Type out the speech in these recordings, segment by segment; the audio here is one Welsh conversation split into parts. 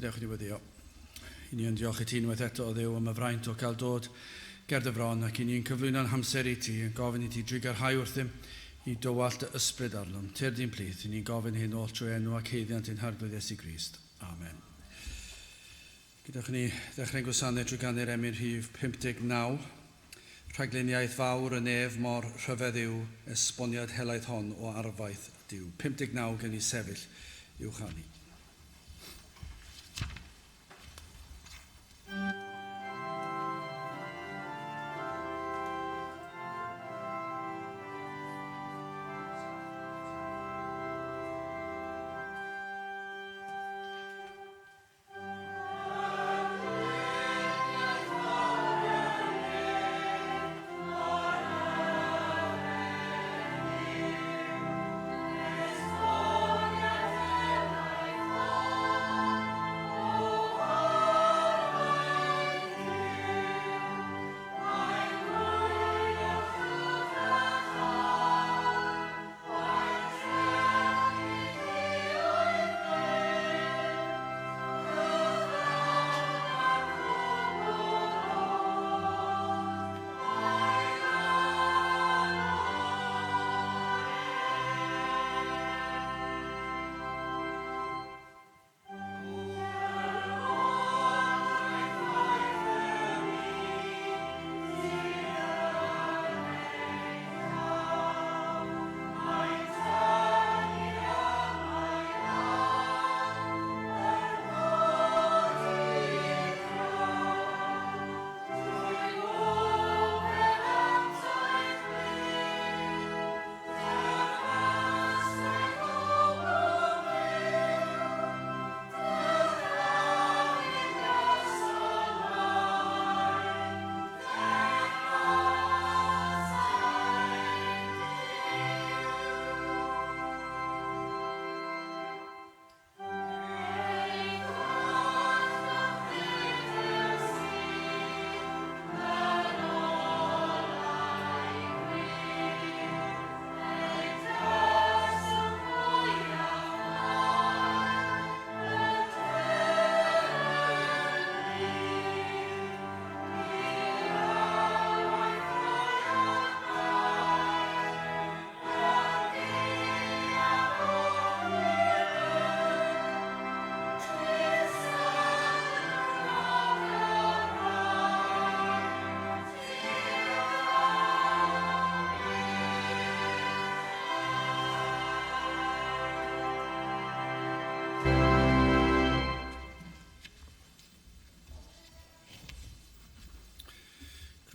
Gadewch i ni weddio. I ni yn diolch i ti unwaith eto o Dduw am y fraint o gael dod ger dy fron ac i ni'n cyflwyno'n hamser i ti yn gofyn i ti drugarhau wrthym i dywallt dy ysbryd arnom. Tyrd i'n plith, i ni'n gofyn hyn oll trwy enw ac haeddiant ein Harglwydd Iesu Grist. Amen. Gadewch i ni ddechrau'n gwasanaeth drwy ganu'r emyn rhif 59. Rhagluniaeth fawr y nef mor rhyfedd yw esboniad helaeth hon o arfaeth Duw. 59 gen i sefyll i'w chanu.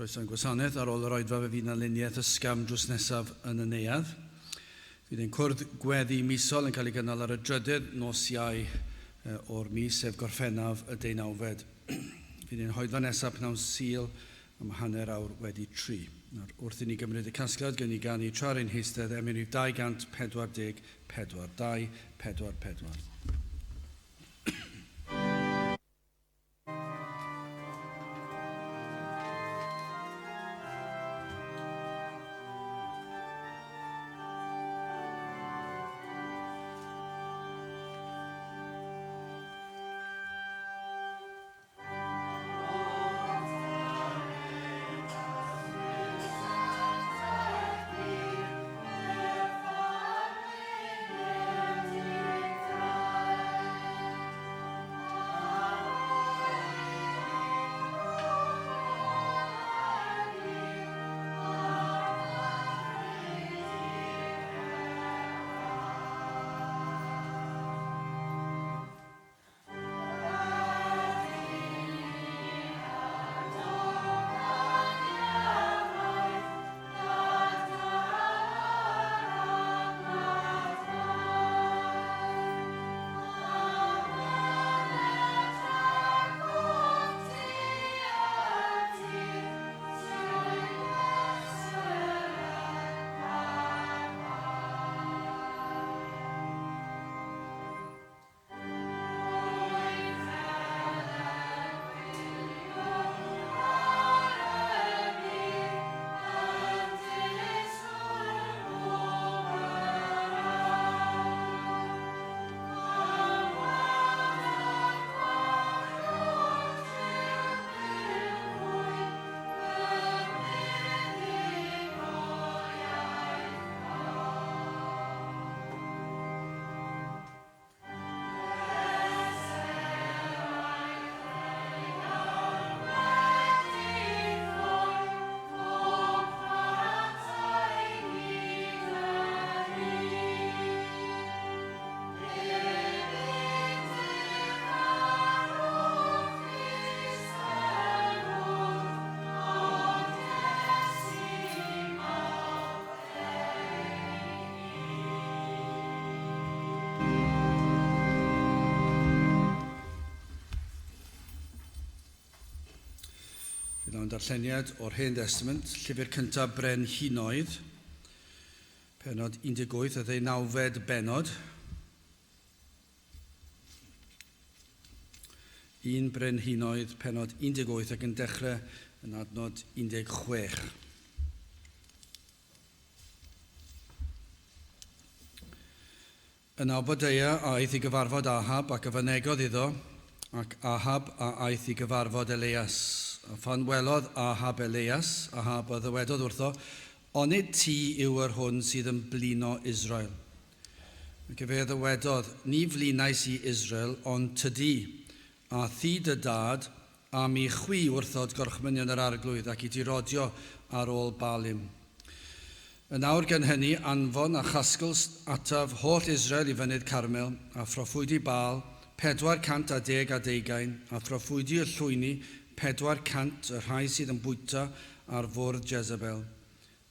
Croeso i'n gwasanaeth ar ôl yr oedfa fe fydd 'na luniaeth ysgafn drws nesaf yn y neuadd. Fydd ein cwrdd gweddi misol yn cael ei gynnal ar y drydydd nos Iau o'r mis, sef Gorffennaf y deunawfed. Fydd ein hoedfa nesaf pnawn Sul am hanner awr wedi tri. Nawr, wrth i ni gymryd y casgliad, gewn ni ganu tra ar ein heistedd emyn rhif 244, 2, 4, 4. Mewn darlleniad o'r Hen Destament, llyfr cyntaf Brenhinoedd, penod 18 y ddeunawfed bennod. 1 Brenhinoedd, penod 18 ac yn dechrau yn adnod 16. Yna Obadeia a aeth i gyfarfod Ahab ac a fynegodd iddo, ac Ahab a aeth i gyfarfod Elias. A phan welodd Ahab Elias, Ahab a ddywedodd wrtho, Onid ti yw yr hwn sydd yn blino Israel? Ac efe a ddywedodd, Ni flinais i Israel, ond tydi, a thi dy dad, am i chwi wrthod gorchmynion yr Arglwydd ac i ti rodio ar ôl Baalim. Yn awr gan hynny, anfon a chasgl ataf holl Israel i fynydd Carmel, a phroffwydi Baal, 412, a phroffwydi y llwyni, 400, y rhai sydd yn bwyta ar fwrdd Jezebel.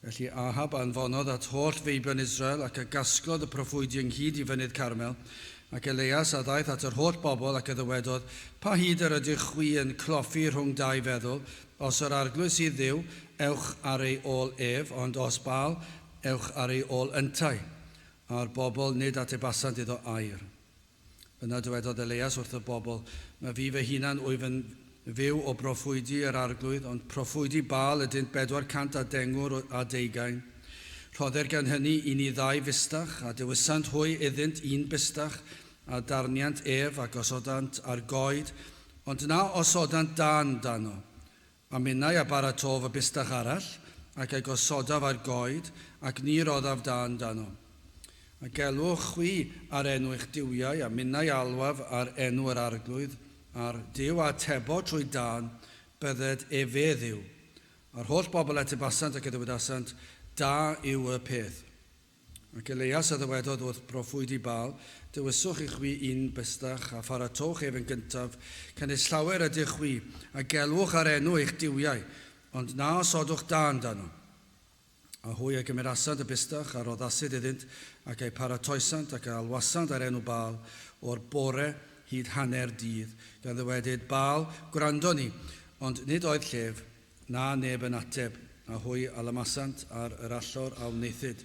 Felly Ahab anfonodd at holl feibion Israel ac a gasglodd y proffwydi ynghyd i fynydd Carmel, ac Elias a ddaeth at yr holl bobl ac a ddywedodd, Pa hyd yr ydych chwi yn cloffi rhwng dau feddwl? Os yr Arglwydd sydd Dduw, ewch ar ei ôl ef, ond os Baal, ewch ar ei ôl yntau. A'r bobl nid atebasant iddo air. Yna dywedodd Elias wrth y bobl, Mae fi fy hunan wyf yn fyw o broffwydi yr Arglwydd, ond proffwydi Baal ydynt 410. Rhoddir gan hynny i ni ddau fustach, a dewisant hwy iddynt un bustach, a darniant ef a gosodant ar goed, ond na osodant dan dano. A minnau a baratof y bustach arall, ac ei gosodaf ar goed, ac ni roddaf dan dano. A gelwch chwi ar enw eich duwiau, a minnau alwaf ar enw yr Arglwydd, a'r Duw a atebo trwy dân, bydded efe Dduw. A'r holl bobl atebasant ac a ddywedasant, Da yw y peth. Ac Elias a ddywedodd wrth broffwydi Baal, Dewiswch i chwi un bystach, a pharatowch ef yn gyntaf, canys llawer ydych chwi, a gelwch ar enw eich duwiau, ond na osodwch dân dano. A hwy a gymerasant y bustach, a roddasid iddynt, ac a'i paratoesant, ac a alwasant ar enw Baal, o'r bore hyd hanner dydd, gan ddywedyd, Baal, gwrando ni. Ond nid oedd llef, na neb yn ateb, a hwy a lymasant ar yr allor a wnaethid.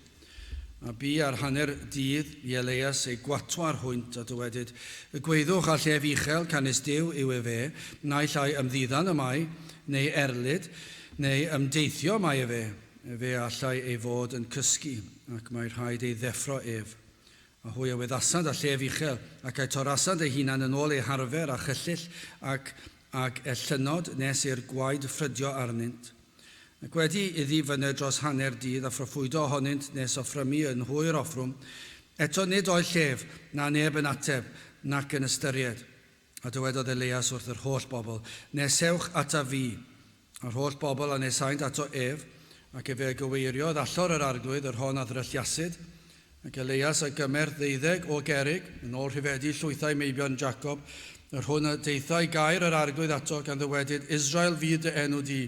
A bu ar hanner dydd i Elias ei gwatwar hwynt, a dywedyd, Y gweithwch â llef uchel, canys Duw yw efe, naill ai ymddiddan y mae, neu erlid, neu ymdeithio mae efe. Efe a allai ei fod yn cysgu, ac mae rhaid ei ddeffro ef. A hwy a weddasant â llef uchel, ac a'i torasant eu hunain yn ôl eu harfer â chyllyll ac ag ellynnod nes i'r gwaed ffrydio arnynt. Ac wedi iddi fyned dros hanner dydd a phroffwydo ohonynt nes offrymu yn hwyr offrwm, eto nid oedd llef, na neb yn ateb, nac yn ystyried. A dywedodd Elias wrth yr holl bobl, Nesewch ataf fi. A'r holl bobl a nesaent ato ef, ac efe a gyweiriodd allor yr Arglwydd, yr hon a ddrylliasid. Ac Elias a gymerth ddeuddeg o gerrig, yn ôl rhifedi llwythau meibion Jacob, yr hwn a daethai gair yr Arglwydd ato, gan ddywedyd, Israel fydd dy enw di.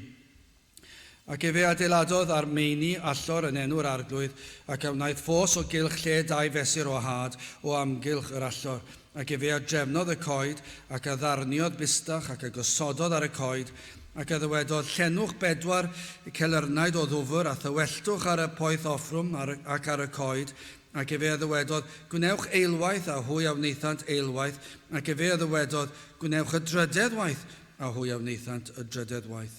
Ac efe adeiladodd ar meini allor yn enw'r Arglwydd, ac a wnaeth ffos o gylch lle dau fesur o had o amgylch yr allor. Ac efe a drefnodd y coed, ac a ddarniodd bustach, ac a gosododd ar y coed, ac a ddywedodd, Llenwch bedwar celyrnaid o ddwfr, a thywelltwch ar y poeth offrwm ar, ac ar y coed. Ac efe a ddywedodd, Gwnewch eilwaith, a hwy a wnaethant eilwaith. Ac efe a ddywedodd, Gwnewch y drydedd waith, a hwy a wnaethant y drydedd waith.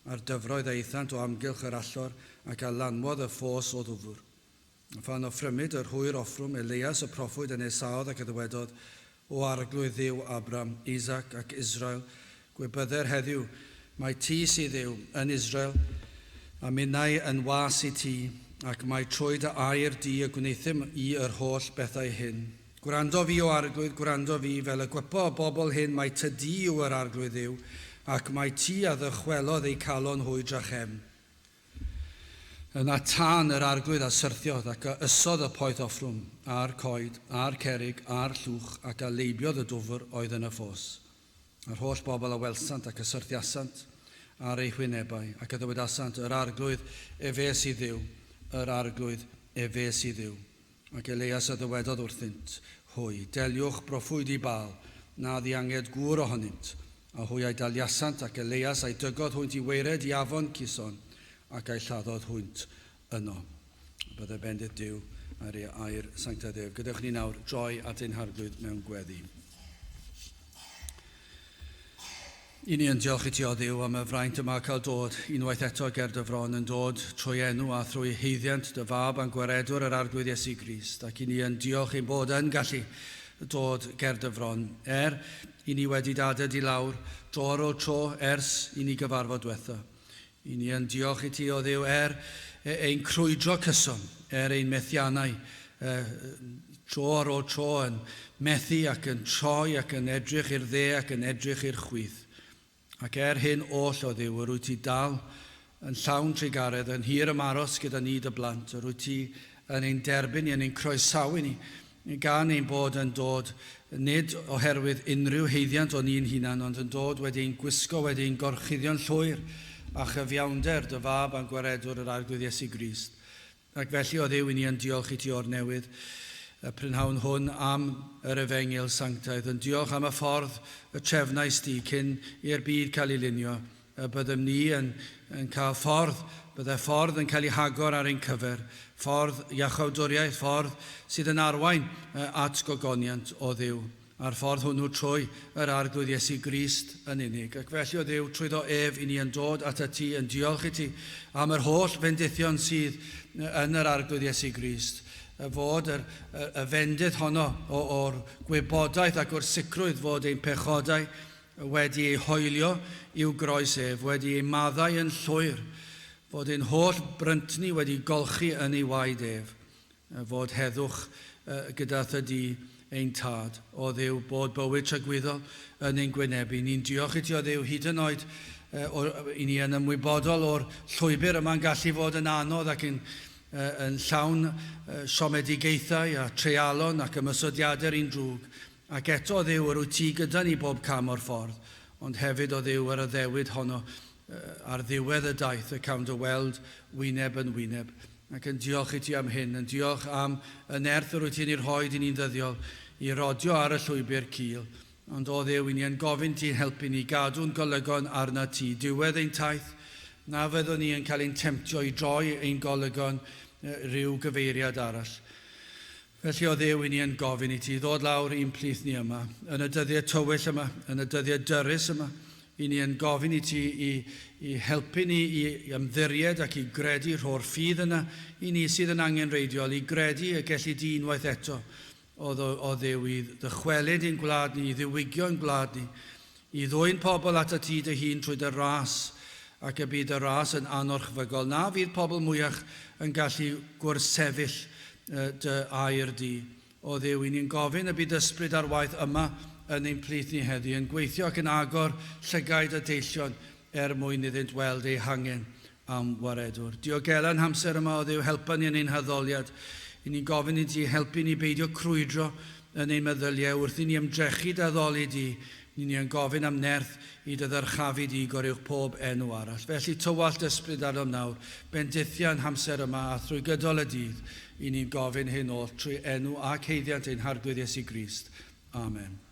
A'r dyfroedd a aethant o amgylch yr allor, ac a lanwodd y ffos o ddwfr. A phan offrymid yr hwyr offrwm, Elias y proffwyd a nesaodd ac a ddywedodd, O Arglwydd Dduw Abram, Isaac ac Israel, gwybydder heddiw, mai ti sydd Dduw yn Israel, a minnau yn was i ti, ac mai trwy dy air di y gwneuthum i yr holl bethau hyn. Gwrando fi, O Arglwydd, gwrando fi, fel y gwypo y bobl hyn mai ty di yw yr Arglwydd Dduw, ac mai ti a ddychwelodd eu calon hwy drachefn. Yna tân yr Arglwydd a syrthiodd, ac a ysodd y poeth offrwm, a'r coed, a'r cerrig, a'r llwch, ac a leibiodd y dwfr oedd yn y ffos. A'r holl bobl a welsant ac a syrthiasant ar eu hwynebau, ac a ddywedasant, Yr Arglwydd efe sydd Dduw, yr Arglwydd efe sydd Dduw. Ac Elias a ddywedodd wrthynt hwy, Deliwch broffwydi Baal, na ddianged gŵr ohonynt. A hwy a'i daliasant ac Eleias a'i dygodd hwynt i waered i afon Cison ac a'i lladdodd hwynt yno. Bydde bendith Duw ar ei air sanctaidd ef. Gadewch ni nawr droi at ein Harglwydd mewn gweddi. I ni yn diolch i ti o Dduw am y fraint yma cael dod unwaith eto ger dy fron yn dod trwy enw a thrwy haeddiant dy fab a'n gwaredwr yr Arglwydd Iesu Grist, ac i ni yn diolch ein bod yn gallu dod ger dy fron, er i ni wedi daded i lawr dro ar ôl tro ers i ni gyfarfod diwetha. I ni yn diolch i ti o Dduw er ein crwydro cyson, er ein methiannau, tro ar ôl tro yn methu ac yn troi ac yn edrych i'r dde ac yn edrych i'r chwith. Ac er hyn oll o Dduw, yr wyt ti dal yn llawn trugaredd, yn hir ymaros gyda ni dy blant, yr wyt ti yn ein derbyn ni, yn ein croesawu ni, gan ein bod yn dod nid oherwydd unrhyw haeddiant o ni'n hunan, ond yn dod wedi ein gwisgo, wedi ein gorchuddio'n llwyr a chyfiawnder dy fab a'n gwaredwr yr Arglwydd Iesu Grist. Ac felly o Dduw, i ni yn diolch i ti o'r newydd y prynhawn hwn am yr efengyl sanctaidd, yn diolch am y ffordd y trefnais di cyn i'r byd cael ei lunio, y byddem ni yn cael ffordd, byddai ffordd yn cael ei hagor ar ein cyfer, ffordd iachawdwriaeth, ffordd sydd yn arwain at gogoniant o Dduw, a'r ffordd hwnnw trwy yr Arglwydd Iesu Grist yn unig. Ac felly o Dduw, trwyddo ef i ni yn dod atat ti, yn diolch i ti am yr holl fendithion sydd yn yr Arglwydd Iesu Grist, y fod yr, y, y fendith honno o'r gwybodaeth ac o'r sicrwydd fod ein pechodau wedi eu hoelio i'w groes ef, wedi eu maddau yn llwyr, fod ein holl bryntni wedi golchi yn ei waed ef, fod heddwch gyda thydi ein tad, o Dduw, bod bywyd tragwyddol yn ein gwynebu. Ni'n diolch i ti o Dduw, hyd yn oed i ni yn ymwybodol o'r llwybr yma'n gallu fod yn anodd ac yn llawn siomedigaethau a treialon ac ymosodiadau'r un drwg. Ac eto, o Dduw, yr wyt ti gyda ni bob cam o'r ffordd, ond hefyd, o Dduw, yr addewid honno ar ddiwedd y daith y cawn dy weld wyneb yn wyneb. Ac yn diolch i ti am hyn, yn diolch am y nerth yr wyt ti'n ei rhoi i ni'n ddyddiol i rodio ar y llwybr cul. Ond o Dduw, i ni yn gofyn ti'n helpu ni gadw'n golygon arna ti. Diwedd ein taith, na fyddwn ni yn cael ein temtio i droi ein golygon rhyw gyfeiriad arall. Felly o Dduw, i ni yn gofyn i ti ddod lawr i'n plith ni yma, yn y dyddiau tywyll yma, yn y dyddiau dyrys yma, i ni yn gofyn i ti i helpu ni i ymddiried ac i gredu rho'r ffydd yna i ni sydd yn angenrheidiol, i gredu y gelli di unwaith eto o Dduw i ddychwelyd i'n gwlad ni, i ddiwygio'n gwlad ni, i ddwyn pobl at y ti dy hun trwy dy ras, ac y bydd y ras yn anorchfygol. Na fydd pobl mwyach yn gallu gwrthsefyll dy air di. O Dduw, i ni'n gofyn y bydd ysbryd ar waith yma yn ein plith ni heddi, yn gweithio ac yn agor llygaid y deillion er mwyn iddynt weld eu hangen am waredwr. Diogela'n hamser yma o Dduw, helpa ni yn ein haddoliad. I ni'n gofyn i ti helpu ni beidio crwydro yn ein meddyliau wrth i ni ymdrechu dy addoli di. Ni ni yn gofyn am nerth i dy ddyrchafu di goruwch pob enw arall. Felly tywallt ysbryd arnom nawr, bendithia'n hamser yma a thrwy gydol y dydd, i ni'n gofyn hyn oll trwy enw ac haeddiant ein Harglwydd Iesu Grist. Amen.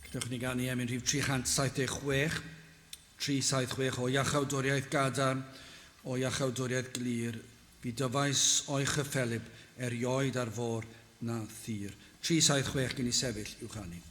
Gadewch ni ganu emyn rhif 376, 376 o iachawdwriaeth gadarn, o iachawdwriaeth glir, fi dyfais o'i chyffelyb erioed ar fôr na thir. 376 gen i sefyll i'w chanu.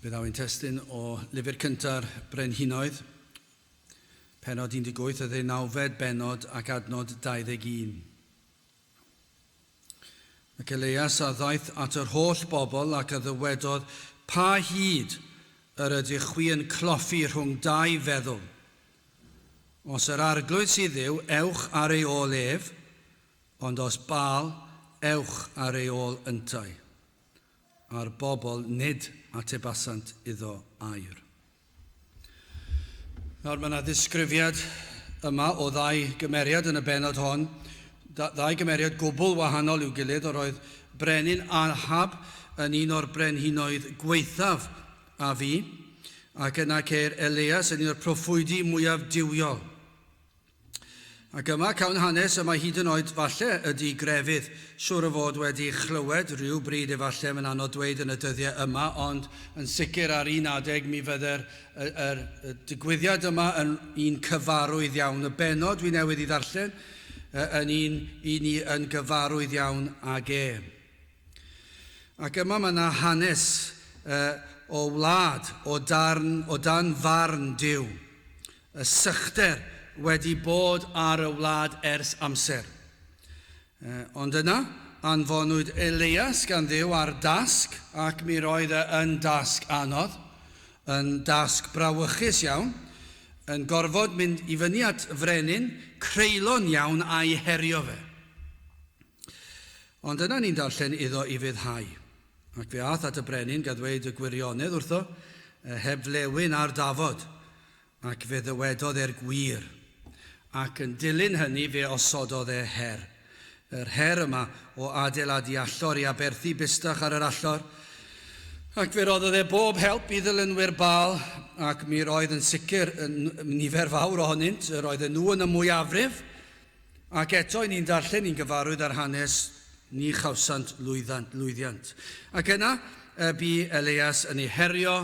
Fe ddaw ein testun o lyfr cynta'r Brenhinoedd, penod 18, y ddeunawfed bennod ac adnod 21. Ac Elias a ddaeth at yr holl bobl ac a ddywedodd, Pa hyd yr ydych chwi yn cloffi rhwng dau feddwl? Os yr arglwydd sydd Dduw, ewch ar ei ôl ef, ond os Baal, ewch ar ei ôl yntau. A'r bobl nid atebasant iddo air. Nawr mae yna ddisgrifiad yma o ddau gymeriad yn y bennod hon, ddau gymeriad gwbl wahanol i'w gilydd. Yr oedd brenin Ahab yn un o'r brenhinoedd gwaethaf a fu, ac yna ceir Elias yn un o'r proffwydi mwyaf duwiol. Ac yma cawn hanes y mae hyd yn oed falle ydy grefydd siwr o fod wedi chlywed rhyw bryd efalle, mae'n anodd dweud yn y dyddiau yma, ond yn sicr ar un adeg mi fydde'r y, yr, y digwyddiad yma yn un cyfarwydd iawn. Y bennod dwi newydd i ddarllen yn un i ni yn gyfarwydd iawn ag e. Ac yma mae yna hanes o wlad, o, darn, o dan farn Duw. Y sychder wedi bod ar y wlad ers amser. Ond yna, anfonwyd Elias gan Dduw ar dasg, ac mi roedd e yn dasg anodd, yn dasg brawychus iawn. yn gorfod mynd i fyny at frenin creulon iawn a'i herio fe. Ond yna ni'n darllen iddo i fyddhau. Ac fe ath at y brenin gan ddweud y gwirionedd wrtho, heb flewyn ar dafod, ac fe ddywedodd e'r gwir. Ac yn dilyn hynny fe osododd e her. Yr her yma o adeiladu allor i aberthu bustach ar yr allor, ac fe roddodd e bob help i ddilynwyr Baal, ac mi roedd yn sicr yn nifer fawr ohonynt, yr oedden nhw yn y mwyafrif, ac eto i ni'n darllen, ni'n gyfarwydd â'r hanes, ni chawsant lwyddiant. Ac yna bu Elias yn ei herio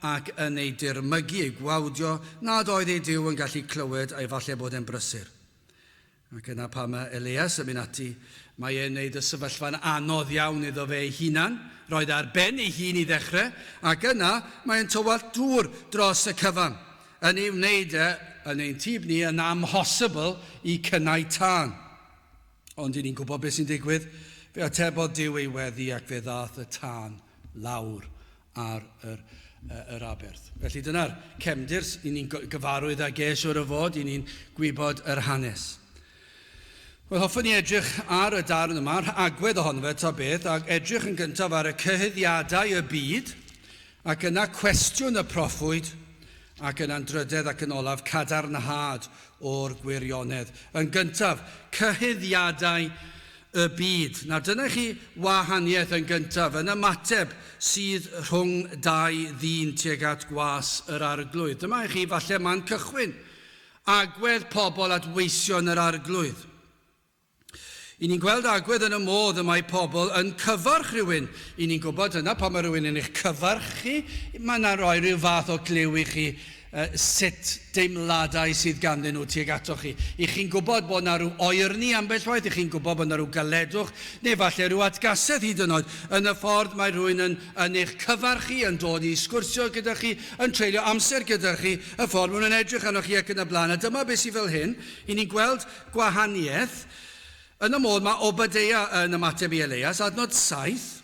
ac yn ei dirmygu, ei gwawdio, nad oedd ei Duw yn gallu clywed a'i falle bod e'n brysur. Ac yna pan mae Elias yn mynd ati, mae e'n wneud y sefyllfa'n anodd iawn iddo fe ei hunan. Roedd ar ben ei hun i ddechrau, ac yna mae'n tywallt dŵr dros y cyfan, yn ei wneud e, yn ein tyb ni, yn amhosibl i cynnau tân. Ond i ni'n gwybod beth sy'n digwydd, fe atebodd Duw ei weddi ac fe ddaeth y tân lawr ar yr, yr aberth. Felly dyna'r cefndir i ni'n gyfarwydd ag e siwr o fod, i ni'n gwybod yr hanes. Wel, hoffwn i edrych ar y darn yma, yr agwedd ohono fe ta beth, ac edrych yn gyntaf ar y cyhuddiadau y byd, ac yna cwestiwn y proffwyd, ac yna'n drydedd ac yn olaf cadarnhad o'r gwirionedd. Yn gyntaf, cyhuddiadau y byd. Nawr dyna chi wahaniaeth yn gyntaf, yn ymateb sydd rhwng dau ddyn tuag at gwas yr Arglwydd. Dyma i chi falle man cychwyn. Agwedd pobl at weision yr Arglwydd. I ni'n gweld agwedd yn y modd y mae pobl yn cyfarch rhywun. I ni'n gwybod yna pan mae rhywun yn eich cyfarch chi, mae yna roi rhyw fath o gliw i chi sut deimladau sydd ganddyn nhw tuag atoch chi. I chi'n gwybod bod yna rhyw oerni ambell waith, i chi'n gwybod bod yna rhyw galedwch, neu falle rhyw atgasedd hyd yn oed, yn y ffordd mae rhywun yn, yn eich cyfarch chi, yn dod i sgwrsio gyda chi, yn treulio amser gyda chi, y ffordd maen nhw'n edrych arnoch chi ac yn y blaen. A dyma beth sydd fel hyn, i ni'n gweld gwahaniaeth yn y modd mae Obadeia yn ymateb i Eleias, adnod 7.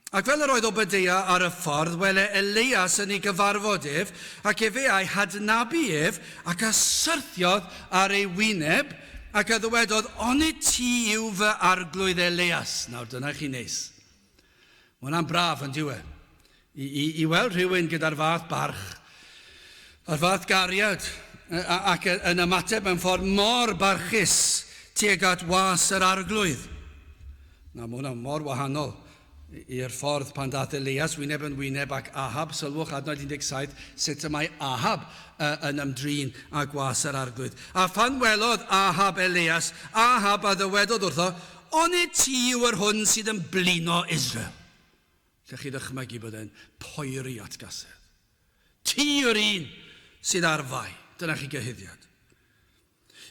Ac fel yr oedd Obadeia ar y ffordd, wele Eleias yn ei gyfarfod ef, ac efe a'i hadnabu ef, ac a syrthiodd ar ei wyneb, ac a ddywedodd, Onid ti yw fy arglwydd Eleias? Nawr dyna chi neis. Mae hwnna'n braf yn dyw e? I, i, i weld rhywun gyda'r fath barch, a'r fath gariad, ac yn ymateb mewn ffordd mor barchus tuag at was yr arglwydd. Na, mae hwnna mor wahanol i'r ffordd pan dath Elias wyneb yn wyneb ac Ahab, sylwch adnod 17, sut y mae Ahab yn ymdrin â gwas yr arglwydd. A phan welodd Ahab Elias, Ahab a ddywedodd wrtho, Onid ti yw yr hwn sydd yn blino Israel? Lle chi ddychmygu bod e'n poeri atgasedd. Ti yw'r un sydd ar fai. Dyna chi gyhuddiad.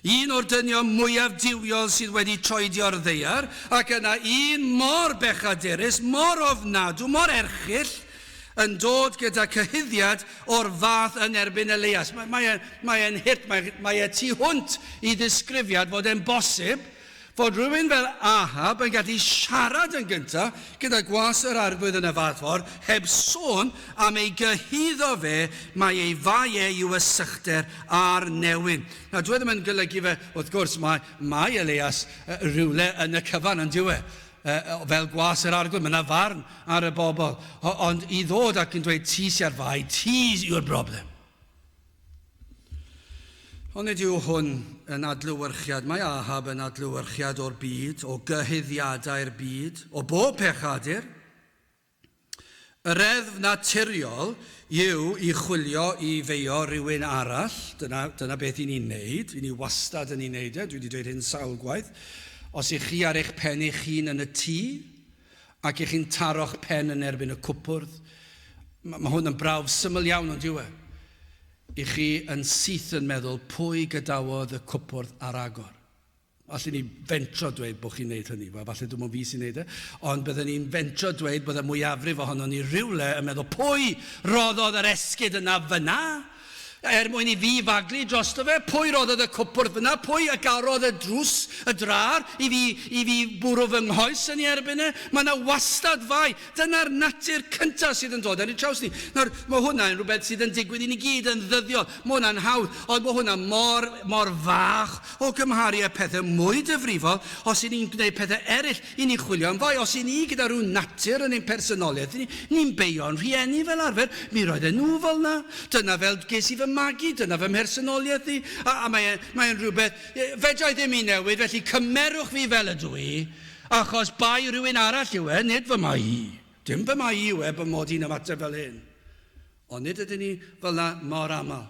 Un o'r dynion mwyaf duwiol sydd wedi troedio'r ddaear, ac yna un mor bechadurus, mor ofnadw, mor erchyll, yn dod gyda cyhuddiad o'r fath yn erbyn Elias. Mae, mae, e, mae e'n hurt, mae, mae e tu hwnt i ddisgrifiad fod e'n bosib Fod rhywun fel Ahab yn gallu siarad yn gyntaf gyda gwas yr Arglwydd yn y fath ffordd, heb sôn am ei gyhuddo fe mai ei fai e yw y sychder a'r newyn. Nawr, dyw e ddim yn golygu fe, wrth gwrs, mae, mae Elias rhywle yn y cyfan, yn dyw e? Fel gwas yr Arglwydd, mae yna farn ar y bobl. Ond i ddod ac yn dweud, ti sy'n ar fai, ti yw'r broblem. Ond nid yw hwn yn adlewyrchiad, mae Ahab yn adlewyrchiad o'r byd, o gyhuddiadau'r byd, o bob pechadur. Y reddf naturiol yw i chwilio i feio rhywun arall, dyna, dyna beth i ni'n neud, i ni wastad yn ei wneud e, dwi wedi dweud hyn sawl gwaith. Os ych chi ar eich pen eich hun yn y tŷ, ac ych chi'n taro'ch pen yn erbyn y cwpwrdd, mae, mae hwn yn brawf syml iawn ond yw e? I chi yn syth yn meddwl pwy gadawodd y cwpwrdd ar agor. Allen ni fentro dweud bod chi'n neud hynny, wel falle dim ond fi sy'n neud e, ond bydden ni'n fentro dweud bod y mwyafrif ohonon ni rhywle yn meddwl pwy roddodd yr esgid yna fyna? Er mwyn i fi faglu drosto fe, pwy roddodd y cwpwrdd fyna, pwy a garodd y drws, y drar, i fi, i fi bwrw fy nghoes yn ei erbyn e? Mae yna wastad fai. Dyna'r natur cyntaf sydd yn dod ar ein traws ni. Nawr, mae hwnna yn rhywbeth sydd yn digwydd i ni gyd yn ddyddiol. Mae hwnna'n hawdd, ond mae hwnna mor, mor fach o gymharu â pethau mwy difrifol. Os y'n ni'n gwneud pethau eraill, i ni'n chwilio am fai. Os y'n ni gyda rhyw natur yn ein personoliaeth ni, ni'n beio'n rhieni fel arfer. Mi roedden nhw fel 'na. Dyna fel ges i fy magu, dyna fy mhersonoliaeth i. A, a mae'n mae rhywbeth, fedra i ddim i newid, felly cymerwch fi fel ydw i, achos bai rhywun arall yw e, nid fy mai i. Dim fy mai i yw e bod mod i'n ymateb fel hyn. Ond nid ydyn ni fel 'na mor aml.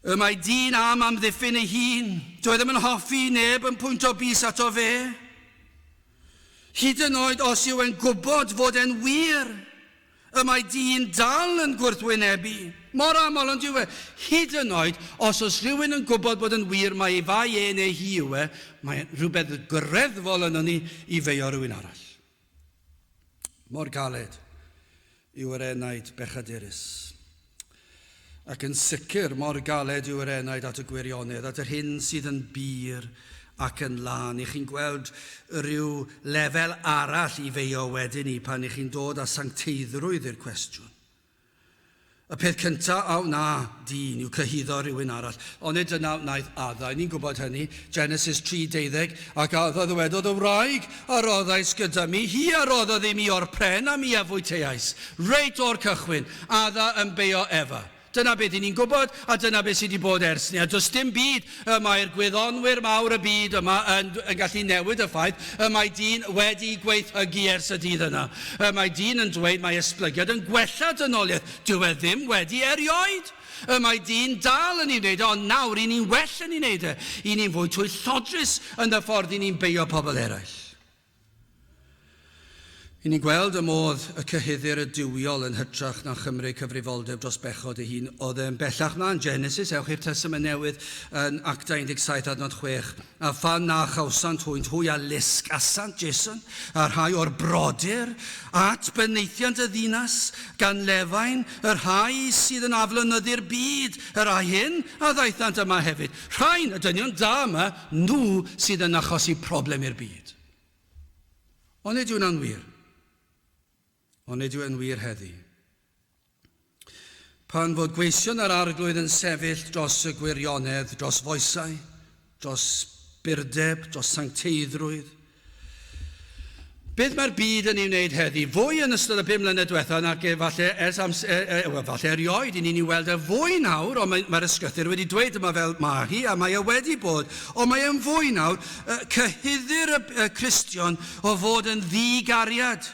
Y mae dyn am amddiffyn ei hun. Dyw e ddim yn hoffi neb yn pwynto bys ato fe. Hyd yn oed os yw e'n gwybod fod e'n wir, y mae dyn dal yn gwrthwynebu. Mor aml ond yw e. Hyd yn oed os oes rhywun yn gwybod bod yn wir mai ei fai e neu hi yw e, mae rhywbeth greddfol yno ni i feio rhywun arall. Mor galed yw yr enaid bechadurus. Ac yn sicr mor galed yw yr enaid at y gwirionedd, at yr hyn sydd yn bur ac yn lân. I chi'n gweld rhyw lefel arall i feio wedyn ni pan i chi'n dod â sancteiddrwydd i'r cwestiwn. Y peth cyntaf a wna dyn yw cyhuddo rhywun arall. Onid dyna wnaeth Adda? Ni'n gwybod hynny. Genesis 3:12, Ac Adda ddywedodd, Y wraig a roddais gyda mi, hi a roddodd i mi o'r pren, a mi a fwyteais. Reit o'r cychwyn, Adda yn beio Efa. Dyna beth 'y ni'n gwybod, a dyna beth sydd wedi bod ers 'ny. A does dim byd y mae'r gwyddonwyr mawr y byd yma yn, yn gallu newid y ffaith y mae dyn wedi gweithhygu ers y dydd yna. Y mae dyn yn dweud mae esblygiad yn gwella dynoliaeth. Dyw e ddim wedi erioed. Y mae dyn dal yn ei wneud e, ond nawr i ni'n well yn ei wneud e. I ni'n fwy twyllodrus yn y ffordd i ni'n beio pobl eraill. I ni'n gweld y modd y cyhuddir y duwiol yn hytrach na chymryd cyfrifoldeb dros bechod ei hun. Oedd e'n bellach mlaen, Genesis, ewch i'r Testament Newydd yn Actau 17 adnod 6. A phan na chawsant hwynt, hwy a lusgasant Jason a rhai o'r brodyr at benaethiant y ddinas, gan lefain y rhai sydd yn aflonyddu'r byd, y rhai hyn a ddaethant yma hefyd. Rhain, y dynion da yma, nhw sydd yn achosi problem i'r byd. Onid yw hwnna'n wir? Onid yw e'n wir heddi? Pan fod gweision yr Arglwydd yn sefyll dros y gwirionedd, dros foesau, dros burdeb, dros sancteiddrwydd, Beth mae'r byd yn ei wneud heddi? Fwy yn ystod y 5 mlynedd diwetha nag falle ers amser, e, e, well, falle erioed, i ni'n ei weld e fwy nawr, ond mae'r mae ysgrythur wedi dweud yma fel mae hi, a mae e wedi bod, ond mae e'n fwy nawr, cyhuddir y, y Cristion o fod yn ddi-gariad.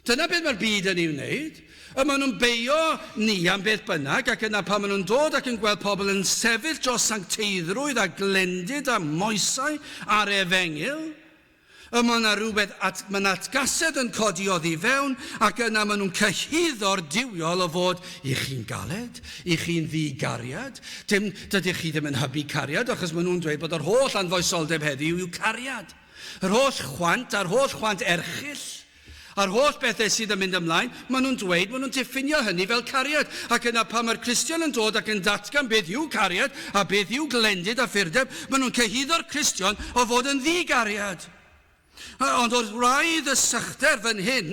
Dyna beth mae'r byd yn ei wneud. Y maen nhw'n beio ni am beth bynnag, ac yna pan maen nhw'n dod ac yn gweld pobl yn sefyll dros sancteiddrwydd a glendid a moesau a'r efengyl, y mae yna rhywbeth, at, mae yna atgasedd yn codi oddi fewn, ac yna maen nhw'n cyhuddo'r duwiol o fod i chi'n galed, i chi'n ddi-gariad. Dim, dydych chi ddim yn hybu cariad, achos maen nhw'n dweud bod yr holl anfoesoldeb heddiw yw cariad. Yr holl chwant a'r holl chwant erchyll, a'r holl bethau sydd yn mynd ymlaen, maen nhw'n dweud, maen nhw'n diffinio hynny fel cariad. Ac yna pan mae'r Cristion yn dod ac yn datgan beth yw cariad a beth yw glendid a phurdeb, maen nhw'n cyhuddo'r Cristion o fod yn ddi-gariad. Ond wrth wraidd y sychder fan hyn,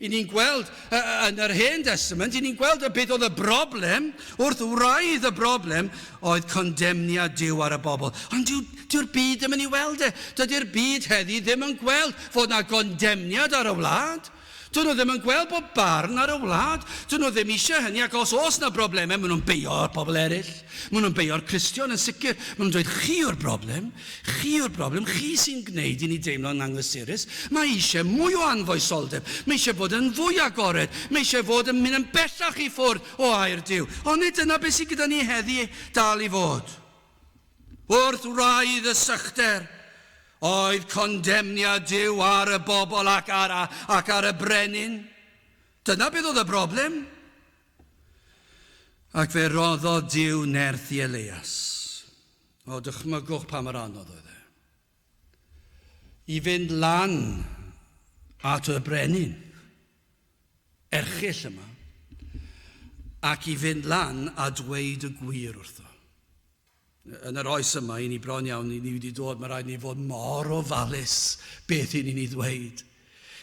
I ni'n gweld yn yr Hen Destament, i ni'n gweld y beth oedd y broblem, wrth wraidd y broblem oedd condemniad Duw ar y bobl. Ond dyw, dyw'r byd ddim yn ei weld e. Dydy'r byd heddi ddim yn gweld fod na gondemniad ar y wlad. Dyn nhw ddim yn gweld bod barn ar y wlad. Dyn nhw ddim eisiau hynny, ac os oes na broblemau, maen nhw'n beio'r pobl eraill. Maen nhw'n beio'r Cristion yn sicr. Maen nhw'n dweud, chi yw'r broblem. Chi yw'r broblem, chi sy'n gwneud i ni deimlo'n anghysurus. Mae eisiau mwy o anfoesoldeb, mae eisiau bod yn fwy agored, mae eisiau fod yn mynd yn bellach i ffwrdd o air Duw. Ond nid dyna beth sydd gyda ni heddi dal i fod. Wrth wraidd y sychder oedd condemniad Duw ar y bobl ac ar, ac ar y brenin. Dyna beth oedd y broblem. Ac fe roddodd Duw nerth i Elias. O, dychmygwch pa mor anodd oedd e. I fynd lan at y brenin erchyll yma. ac i fynd lan a dweud y gwir wrtho. Yn yr oes yma, i ni bron iawn, i ni wedi dod, mae rhaid ni fod mor ofalus beth i ni'n ei ddweud.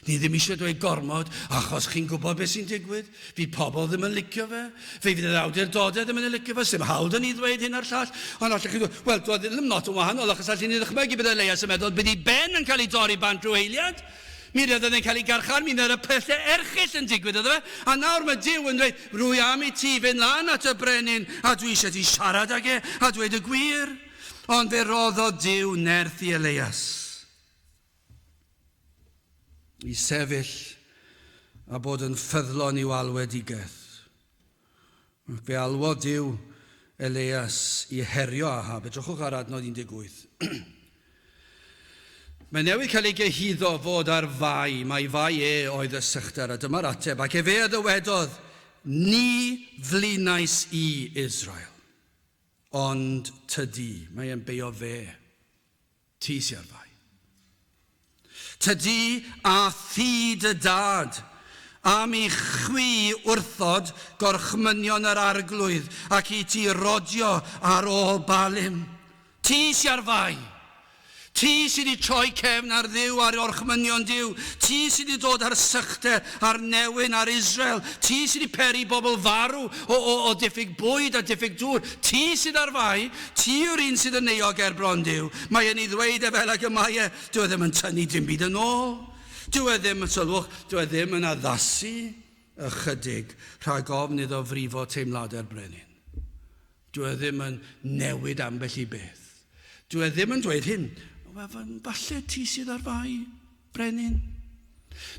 Ni ddim eisiau dweud gormod, achos chi'n gwybod beth sy'n digwydd. Fydd pobl ddim yn licio fe. Fe fydd yr awdurdodau ddim yn licio fe. Sdim hawl 'da ni ddweud hyn a'r llall. Ond allech chi ddweud, wel, doedd ddim lot yn wahanol, achos allwn ni ddychmygu bydd Elias yn meddwl bydd ei ben yn cael ei dorri bant rhyw eiliad. Mi fydd e'n cael ei garchar, mi fydd y pethau erchyll yn digwydd iddo fe. A nawr mae Duw yn dweud, rwy am i ti fynd lan at y brenin, a dwi eisiau ti siarad ag e, a dweud y gwir. Ond fe roddodd Duw nerth i Elias i sefyll a bod yn ffyddlon i'w alwedigaeth. Ac fe alwodd Duw Elias i herio Ahab. Edrychwch ar adnod 18. Mae newydd cael ei gyhuddo fod ar fai, mai fai e oedd y sychder, a dyma'r ateb, ac efe a ddywedodd, Ni flinais i Israel, ond tydi, mae e'n beio fe, ti sy ar fai. Tydi a thŷ dy dad, am i chwi wrthod gorchmynion yr Arglwydd, ac i ti rodio ar ôl Baalim. Ti sy ar fai. Ti sydd wedi troi cefn ar Dduw a'r orchmynion Duw. Ti sydd wedi dod â'r sychder a'r newyn ar Israel. Ti sydd wedi peri bobl farw o, o, o diffyg bwyd a diffyg dŵr. Ti sydd ar fai. Ti yw'r un sydd yn euog ger bron Duw. Mae e'n ei ddweud e fel ag y mae e. Dyw e ddim yn tynnu dim byd yn ôl. Dyw e ddim, sylwch, dyw e ddim yn addasu ychydig rhag ofn iddo frifo teimladau'r brenin. Dyw e ddim yn newid ambell i beth. Dyw e ddim yn dweud hyn. Wel, falle ti sydd ar fai, brenin.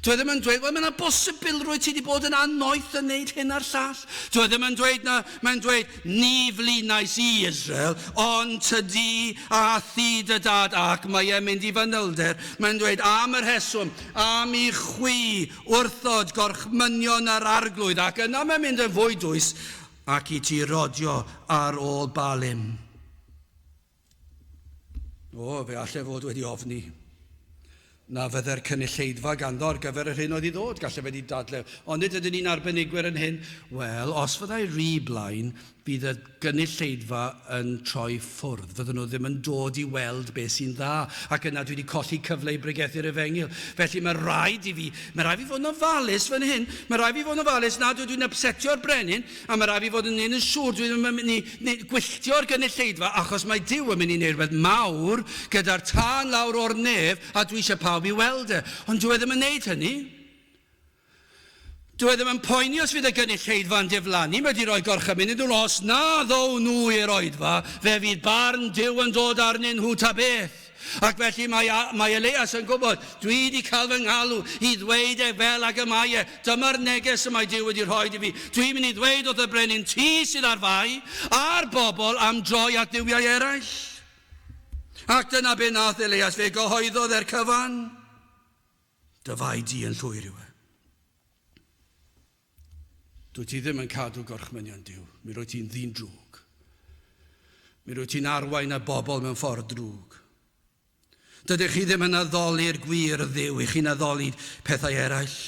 Dyw e ddim yn dweud, wel, mae yna bosibilrwydd ti wedi bod yn annoeth yn neud hyn a'r llall. Dyw e ddim yn dweud na, mae'n dweud, ni flinais i Israel, ond tydi a thi dy dad, ac mae e'n mynd i fanylder. Mae'n dweud, am y rheswm, am i chwi wrthod gorchmynion yr Arglwydd, ac yna mae'n mynd yn fwy dwys, ac i ti rodio ar ôl Baalim. O, fe allai fod wedi ofni na fydde'r cynulleidfa ganddo ar gyfer yr hyn oedd i ddod. Gallai fe wedi dadle, ond nid ydyn ni'n arbenigwyr yn hyn. Wel, os fyddai rhy blaen, bydd y gynulleidfa yn troi ffwrdd. Fydden nhw ddim yn dod i weld beth sy'n dda, ac yna dwi wedi colli cyfle i bregethu'r efengyl. Felly mae rhaid i fi, mae rhaid i fi fod yn ofalus fan hyn. Mae rhaid i fi fod yn ofalus nad ydw i'n upsetio'r brenin, A mae rhaid fi fod yn un yn siŵr dwi ddim yn mynd i gwylltio'r gynulleidfa achos mae Duw yn mynd i wneud rhywbeth mawr gyda'r tân lawr o'r nef a dwi eisiau pawb i weld e. Ond dyw e ddim yn wneud hynny. Dyw e ddim yn poeni os fydd y gynulleidfa'n diflannu, mae wedi rhoi gorchymyn iddyn nhw os na ddown nhw i'r oedfa, fe fydd barn Duw yn dod arnyn nhw ta beth. Ac felly mae, mae Elias yn gwybod, dwi wedi cael fy ngalw i ddweud e fel ag y mae e. Dyma'r neges y mae Duw wedi rhoi i fi. Dwi'n mynd i ddweud wrth y brenin, ti sydd ar fai, a'r bobl am droi at dduwiau eraill. Ac dyna be nath Elias, fe gyhoeddodd e'r cyfan. Dy fai di yn llwyr yw e. Dwyt ti ddim yn cadw gorchmynion Duw. Mi rwyt ti'n ddyn drwg. Mi rwyt ti'n arwain y bobl mewn ffordd drwg. Dydych chi ddim yn addoli'r gwir Dduw, i chi'n addoli pethau eraill.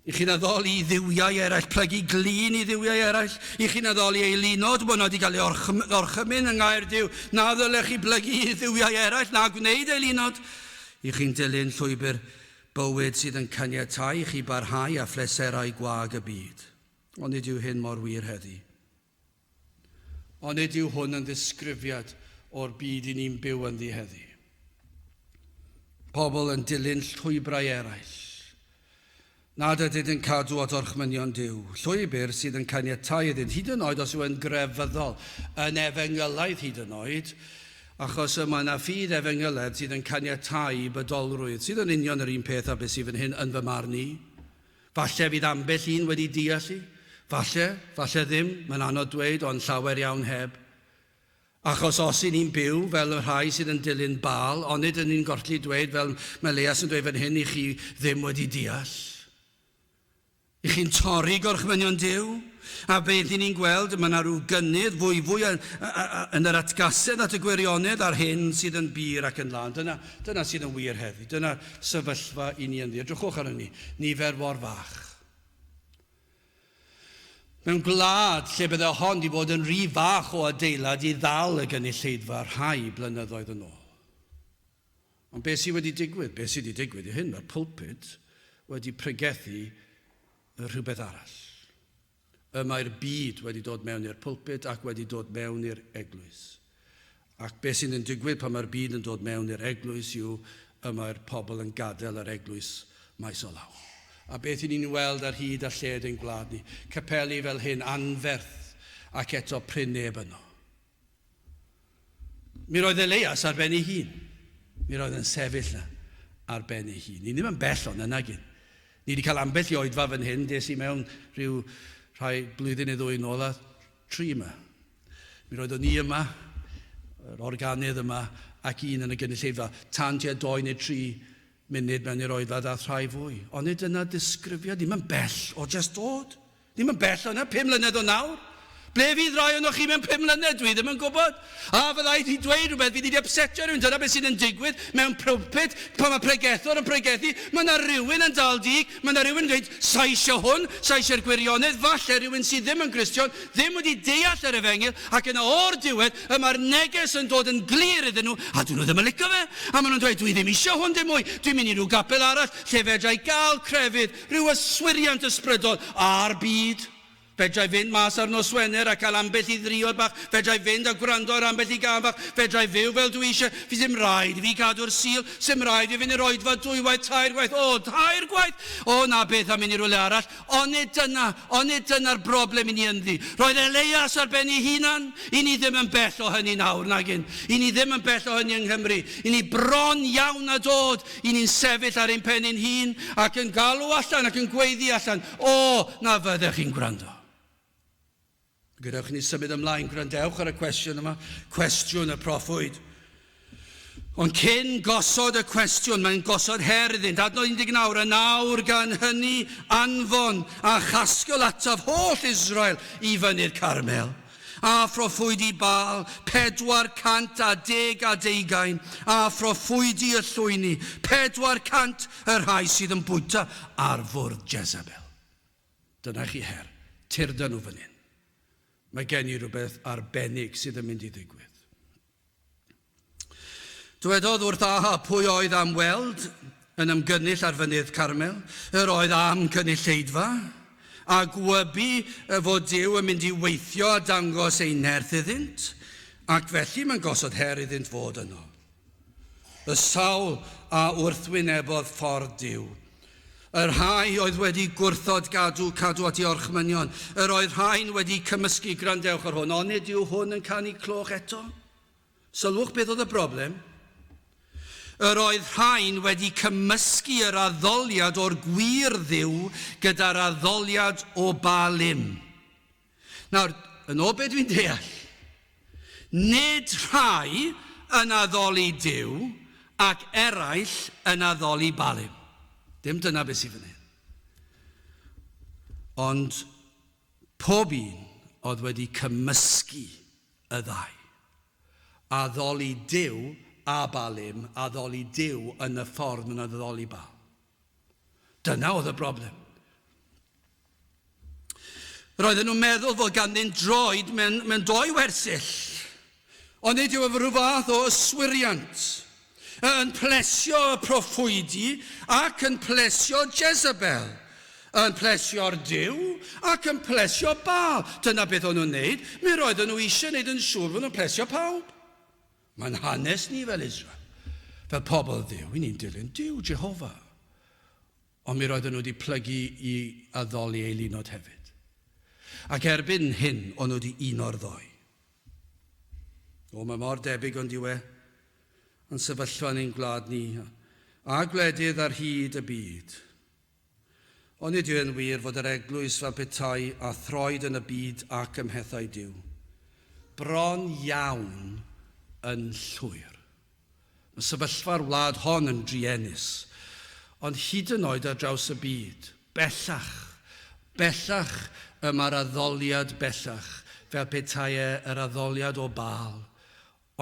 I chi'n addoli i dduwiau eraill, plygu glin i dduwiau eraill. I chi'n addoli eilunod, bod wedi cael ei orchymyn yng ngair Duw, na ddylech chi blygu i dduwiau eraill, na gwneud eilunod. I chi'n dilyn llwybr Bywyd sydd yn caniatáu i chi barhau â phleserau gwag y byd. Onid yw hyn mor wir heddi? Onid yw hwn yn ddisgrifiad o'r byd i ni'n byw ynddi heddi? Pobl yn dilyn llwybrau eraill, nad ydynt yn cadw at orchmynion Duw, llwybr sydd yn caniatáu iddynt, hyd yn oed os yw yn grefyddol, yn efengylaidd hyd yn oed, Achos y mae 'na ffydd efengylaidd sydd yn caniatáu bydolrwydd, sydd yn union yr un peth â beth sydd fan hyn yn fy marn i. Falle fydd ambell un wedi deall i. Falle, falle ddim, mae'n anodd dweud, ond llawer iawn heb. Achos os y'n ni'n byw fel y rhai sydd yn dilyn Baal, onid ŷn ni'n golli dweud, fel mae Elias yn dweud fan hyn, i chi ddim wedi deall? I chi'n torri gorchmynion Duw? A beth i ni'n gweld, mae yna rhyw gynnydd fwyfwy yn yr atgasedd at y gwirionedd a'r hyn sydd yn bur ac yn lân. Dyna, dyna sydd yn wir heddi. Dyna'r sefyllfa i ni ynddi. Edrychwch arno ni, nifer mor fach. Mewn gwlad lle bydde hon wedi bod yn rhy fach o adeilad i ddal y gynulleidfa rhai blynyddoedd yn ôl. Ond beth sydd wedi digwydd? Beth sydd wedi digwydd i hyn? Mae'r pulpit wedi pregethu rhywbeth arall. Y mae'r byd wedi dod mewn i'r pulpit ac wedi dod mewn i'r eglwys. Ac beth sy'n yn digwydd pan mae'r byd yn dod mewn i'r eglwys yw y mae'r pobl yn gadael yr eglwys maes o law. A beth i ni'n weld ar hyd a lled ein gwlad ni? Capeli fel hyn, anferth, ac eto prin neb yno. Mi roedd Elias ar ben ei hun. Mi roedd yn sefyll na ar ben ei hun. Ni ddim yn bell o'n yna gyn. Ni wedi cael ambell i oedfa fan hyn, des i mewn rhyw rhai blwyddyn neu ddwy nôl a tri yma. Mi roeddwn ni yma, yr organydd yma, ac un yn y gynulleidfa, tan tua doi neu tri munud mewn i'r oedfa ddath rhai fwy. Ond nid dyna disgrifiad, ddim yn bell o just dod. Ddim yn bell o yna, 5 mlynedd o nawr. Ble fydd rai ohonoch chi mewn 5 mlynedd? Dwi ddim yn gwybod. A fyddai ti dweud rhywbeth, fydd i wedi upsetio rhywun. Dyna beth sydd yn digwydd mewn pulpit pan mae pregethwr yn pregethu. Mae yna rhywun yn dal dig, mae yna rhywun yn dweud, "Sa eisiau hwn, sa eisiau'r gwirionedd." Falle rhywun sydd ddim yn Gristion, ddim wedi deall yr efengyl, ac yna o'r diwedd, y mae'r neges yn dod yn glir iddyn nhw, a dyn nhw ddim yn licio fe. A maen nhw'n dweud, "Dwi ddim eisiau hwn dim mwy, dwi'n mynd i rhyw gapel arall, lle fedra i gael crefydd, rhyw yswiriant ysbrydol a'r byd. Fedra i fynd mas ar nos Wener a cael ambell i ddriod bach. Fedra i fynd a gwrando ar ambell i gân bach. Fedra i fyw fel dwi eisiau. Fi ddim rhaid i fi gadw'r Sul. Sim rhaid i fi fynd i'r oedfa dwywaith, tair gwaith. O, tair gwaith! O, na beth am mynd i rywle arall. Onid dyna'r broblem i ni ynddi? Roedd Elias ar ben ei hunan. I ni ddim yn bell o hynny nawr, nagyn. I ni ddim yn bell o hynny yng Nghymru. I ni bron iawn a dod. I ni'n sefyll ar ein pen ein hun ac yn galw allan ac yn gweiddi allan. O, na fyddech chi'n gwrando. Gadewch i ni symud ymlaen, gwrandewch ar y cwestiwn yma, cwestiwn y proffwyd. Ond cyn gosod y cwestiwn, mae'n gosod her iddynt. Adnod 19, "A nawr gan hynny anfon a chasgl ataf holl Israel i fynydd Carmel. A phroffwydi Baal, 420, a phroffwydi y llwyni, 400, y rhai sydd yn bwyta ar fwrdd Jezebel." Dyna chi her. Tyrda nhw fan hyn. Mae gen i rhywbeth arbennig sydd yn mynd i ddigwydd. Dywedodd wrth Ahab pwy oedd am weld yn ymgynnull ar fynydd Carmel. Yr oedd am gynulleidfa a gwybu fod Duw yn mynd i weithio a dangos ei nerth iddynt, ac felly mae'n gosod her iddynt fod yno. Y sawl a wrthwynebodd ffordd Duw. Y rhai oedd wedi gwrthod cadw at ei orchmynion. Yr oedd rhain wedi cymysgu. Gwrandewch ar hwn. Onid yw hwn yn canu cloch eto? Sylwch beth oedd y broblem. Yr oedd rhain wedi cymysgu yr addoliad o'r gwir Dduw gyda'r addoliad o Baalim. Nawr, yn ôl beth dwi'n deall, nid rhai yn addoli Duw ac eraill yn addoli Baalim. Dim dyna beth sydd fan hyn. Ond pob un oedd wedi cymysgu y ddau. Addoli Duw a Baalim, addoli Duw yn y ffordd maen addoli Baal. Dyna oedd y broblem. Roedden nhw'n meddwl fod ganddyn droed mewn doi wersyll. Ond nid yw efo rhyw fath o yswiriant yn plesio y proffwydi ac yn plesio Jezebel, yn plesio'r Duw ac yn plesio Baal. Dyna beth o'n nhw'n neud. Mi roedden nhw eisiau neud yn siŵr fod nhw'n plesio pawb. Mae'n hanes ni fel Israel. Fel pobl Dduw, i ni'n dilyn Duw, Jehovah. Ond mi roedden nhw wedi plygu i addoli eilunod hefyd. Ac erbyn hyn, o'n nhw wedi uno'r ddoi. O, mae mor debyg ond yw e yn sefyllfa yn ein gwlad ni a gwledydd ar hyd y byd. Ond nid yw e'n wir fod yr eglwys fel petai a throed yn y byd ac ym mhethau Duw? Bron iawn yn llwyr. Mae sefyllfa'r wlad hon yn druenus, ond hyd yn oed ar draws y byd, bellach, bellach y mae'r addoliad bellach, fel petai e yr addoliad o Baal,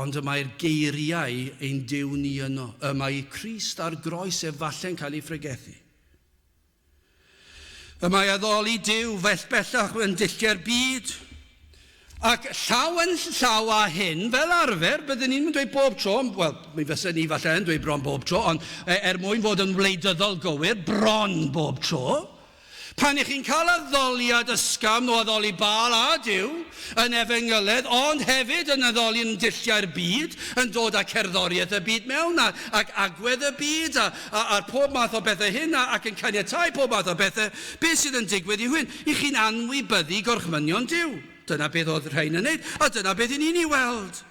ond y mae'r geiriau ein Duw ni yno. Y mae Crist ar groes efallai'n cael ei phregethu. Y mae addoli Duw fell bellach yn dulliau'r byd. Ac llaw yn llaw â hyn, fel arfer, byddwn ni'n dweud bob tro, wel, mi fysen ni falle yn dweud bron bob tro, ond er mwyn fod yn wleidyddol gywir, bron bob tro, Pan y'ch chi'n cael addoliad ysgafn o addoli Baal a Duw yn efengyledd, ond hefyd yn addoli yn dulliau'r byd, yn dod â cerddoriaeth y byd mewn, a, ac agwedd y byd, a, a, a'r pob math o bethau hyn, a, ac yn caniatáu pob math o bethau, beth sydd yn digwydd i hyn? I chi'n anwybyddu gorchmynion Duw. Dyna beth oedd rhain yn wneud, a dyna beth i ni'n ei weld.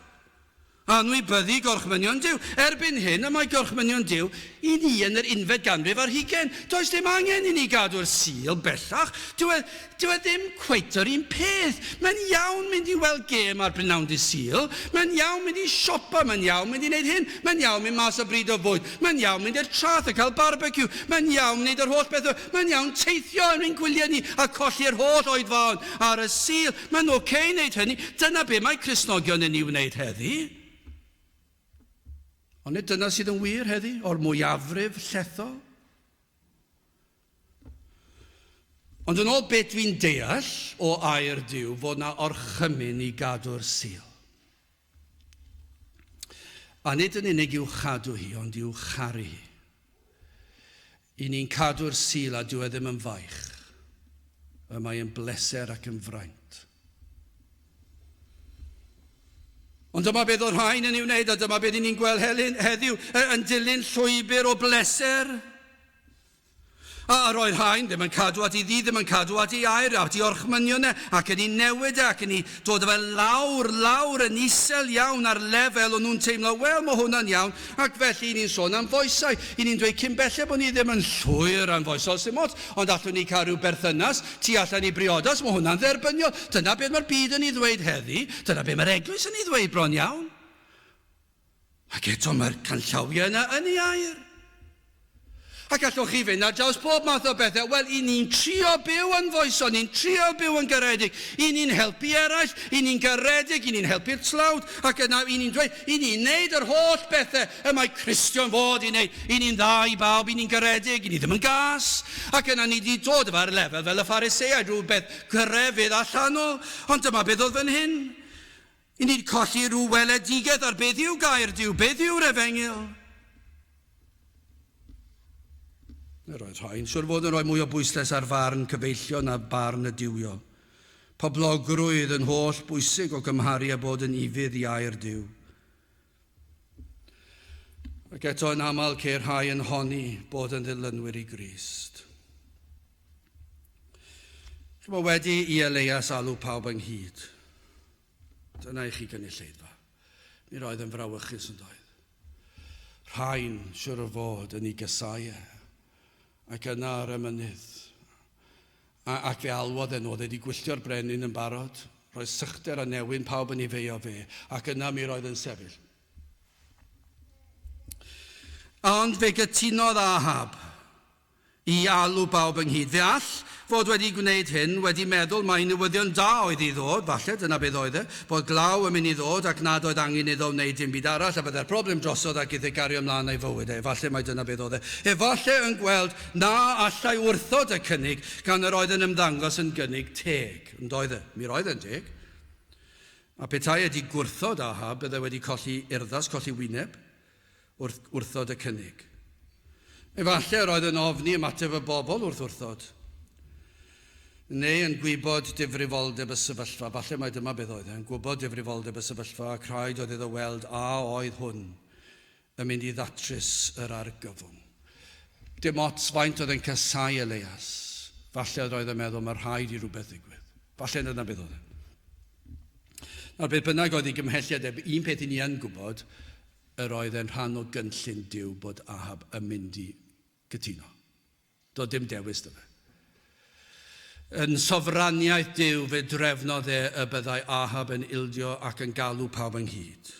Anwybyddu gorchmynion Duw. Erbyn hyn, y mae gorchmynion Duw i ni yn yr unfed ganrif ar hugain. Does dim angen i ni gadw'r Sul bellach. Dyw e, dyw e ddim cweit yr un peth. Mae'n iawn mynd i weld gêm ar brynawn dydd Sul. Mae'n iawn mynd i siopa. Mae'n iawn mynd i wneud hyn. Mae'n iawn mynd mas o bryd o fwyd. Mae'n iawn mynd i'r traeth a cael barbeciw. Mae'n iawn wneud yr holl bethau. Mae'n iawn teithio yn ein gwyliau ni a colli'r holl oedfaon ar y Sul. Mae'n ok wneud hynny. Dyna be mae Cristnogion yn ei wneud heddi. Ond nid dyna sydd yn wir heddi, o'r mwyafrif llethol. Ond yn ôl beth dwi'n deall o air Duw, fod na orchymyn i gadw'r Sul. A nid yn unig i'w chadw hi, ond i'w charu hi. I ni'n cadw'r Sul a dyw e ddim yn faich. Y mae yn bleser ac yn fraint. Ond dyma beth oedd rhain yn ei wneud, a dyma beth i ni'n gweld heddiw, yn dilyn llwybr o bleser. A roedd rhain ddim yn cadw at ei ddydd, ddim yn cadw at ei air, at ei orchmynion e, ac yn ei newid e, ac yn ei dod â fe lawr, lawr yn isel iawn ar lefel o'n nhw'n teimlo, wel, mae hwnna'n iawn, ac felly i ni'n sôn am foesau. I ni'n dweud cyn belled bod ni ddim yn llwyr anfoesol, sim ots, ond allwn ni cael rhyw berthynas tu allan i briodas, mae hwnna'n dderbyniol. Dyna beth mae'r byd yn ei ddweud heddi, dyna beth mae'r eglwys yn ei ddweud bron iawn. Ac eto mae'r canllawiau yna yn ei air. Ac allwch chi fynd ar draws pob math o bethau. Wel, i ni'n trio byw yn foesol, ni'n trio byw yn garedig, i ni'n helpu eraill, i ni'n garedig, i ni'n helpu'r tlawd, ac yna i ni'n dweud, i ni'n neud yr holl bethau y mae Cristion fod i wneud. I ni'n dda i bawb, i ni'n garedig, i ni ddim yn gas. Ac yna ni wedi dod efo'r lefel fel y Phariseaid, rhywbeth grefydd allanol. Ond dyma beth oedd fan hyn. I ni'n colli rhyw weledigaeth ar beth yw gair Duw, beth yw'r efengyl. Yr oedd rhai'n siwr fod yn rhoi mwy o bwyslais ar farn cyfeillion na barn y duwiol. Poblogrwydd yn holl bwysig o gymharu â bod yn ufudd i air Duw. Ac eto yn aml ceir rhai yn honni bod yn ddilynwyr i Grist. Chymod, wedi i Elias alw pawb ynghyd, dyna i chi gynulleidfa. Mi roedd yn frawychus yn doedd. Rhain, siwr o fod, yn ei gysau e, ac yna ar y mynydd. A, ac fe alwodd e nhw, oedd e wedi gwylltio'r brenin yn barod, roedd sychder a newyn pawb yn ei feio fe, ac yna mi roedd yn sefyll. Ond fe gytunodd Ahab i alw bawb ynghyd. Fe all fod wedi gwneud hyn wedi meddwl mai newyddion da oedd i ddod, falle, dyna beth oedd e, bod glaw yn mynd i ddod ac nad oedd angen iddo wneud dim byd arall a byddai'r broblem drosodd ac iddo gario ymlaen â'i fywyd e. Efallai mai dyna beth oedd e. Efallai yn gweld na allai wrthod y cynnig gan yr oedd yn ymddangos yn gynnig teg. Yn doedd e? Mi roedd e'n deg. A petai wedi gwrthod Ahab, byddai wedi colli urddas, colli wyneb wrth wrthod y cynnig. Efallai yr oedd yn ofni ymateb y bobl wrth wrthod, neu yn gwybod difrifoldeb y sefyllfa. Falle mai dyma beth oedd e, yn gwybod difrifoldeb y sefyllfa ac rhaid oedd iddo weld a oedd hwn yn mynd i ddatrys yr argyfwng. Dim ots faint oedd yn casau Elias. Falle oedd yn meddwl mae rhaid i rhywbeth ddigwydd. Falle dyna beth oedd e. Nawr, beth bynnag oedd ei gymhelliad e, un peth i ni yn gwybod, yr oedd e'n rhan o gynllun Duw bod Ahab yn mynd i gytuno. Doedd dim dewis 'da fe. Yn sofraniaeth Duw fe drefnodd e y byddai Ahab yn ildio ac yn galw pawb ynghyd.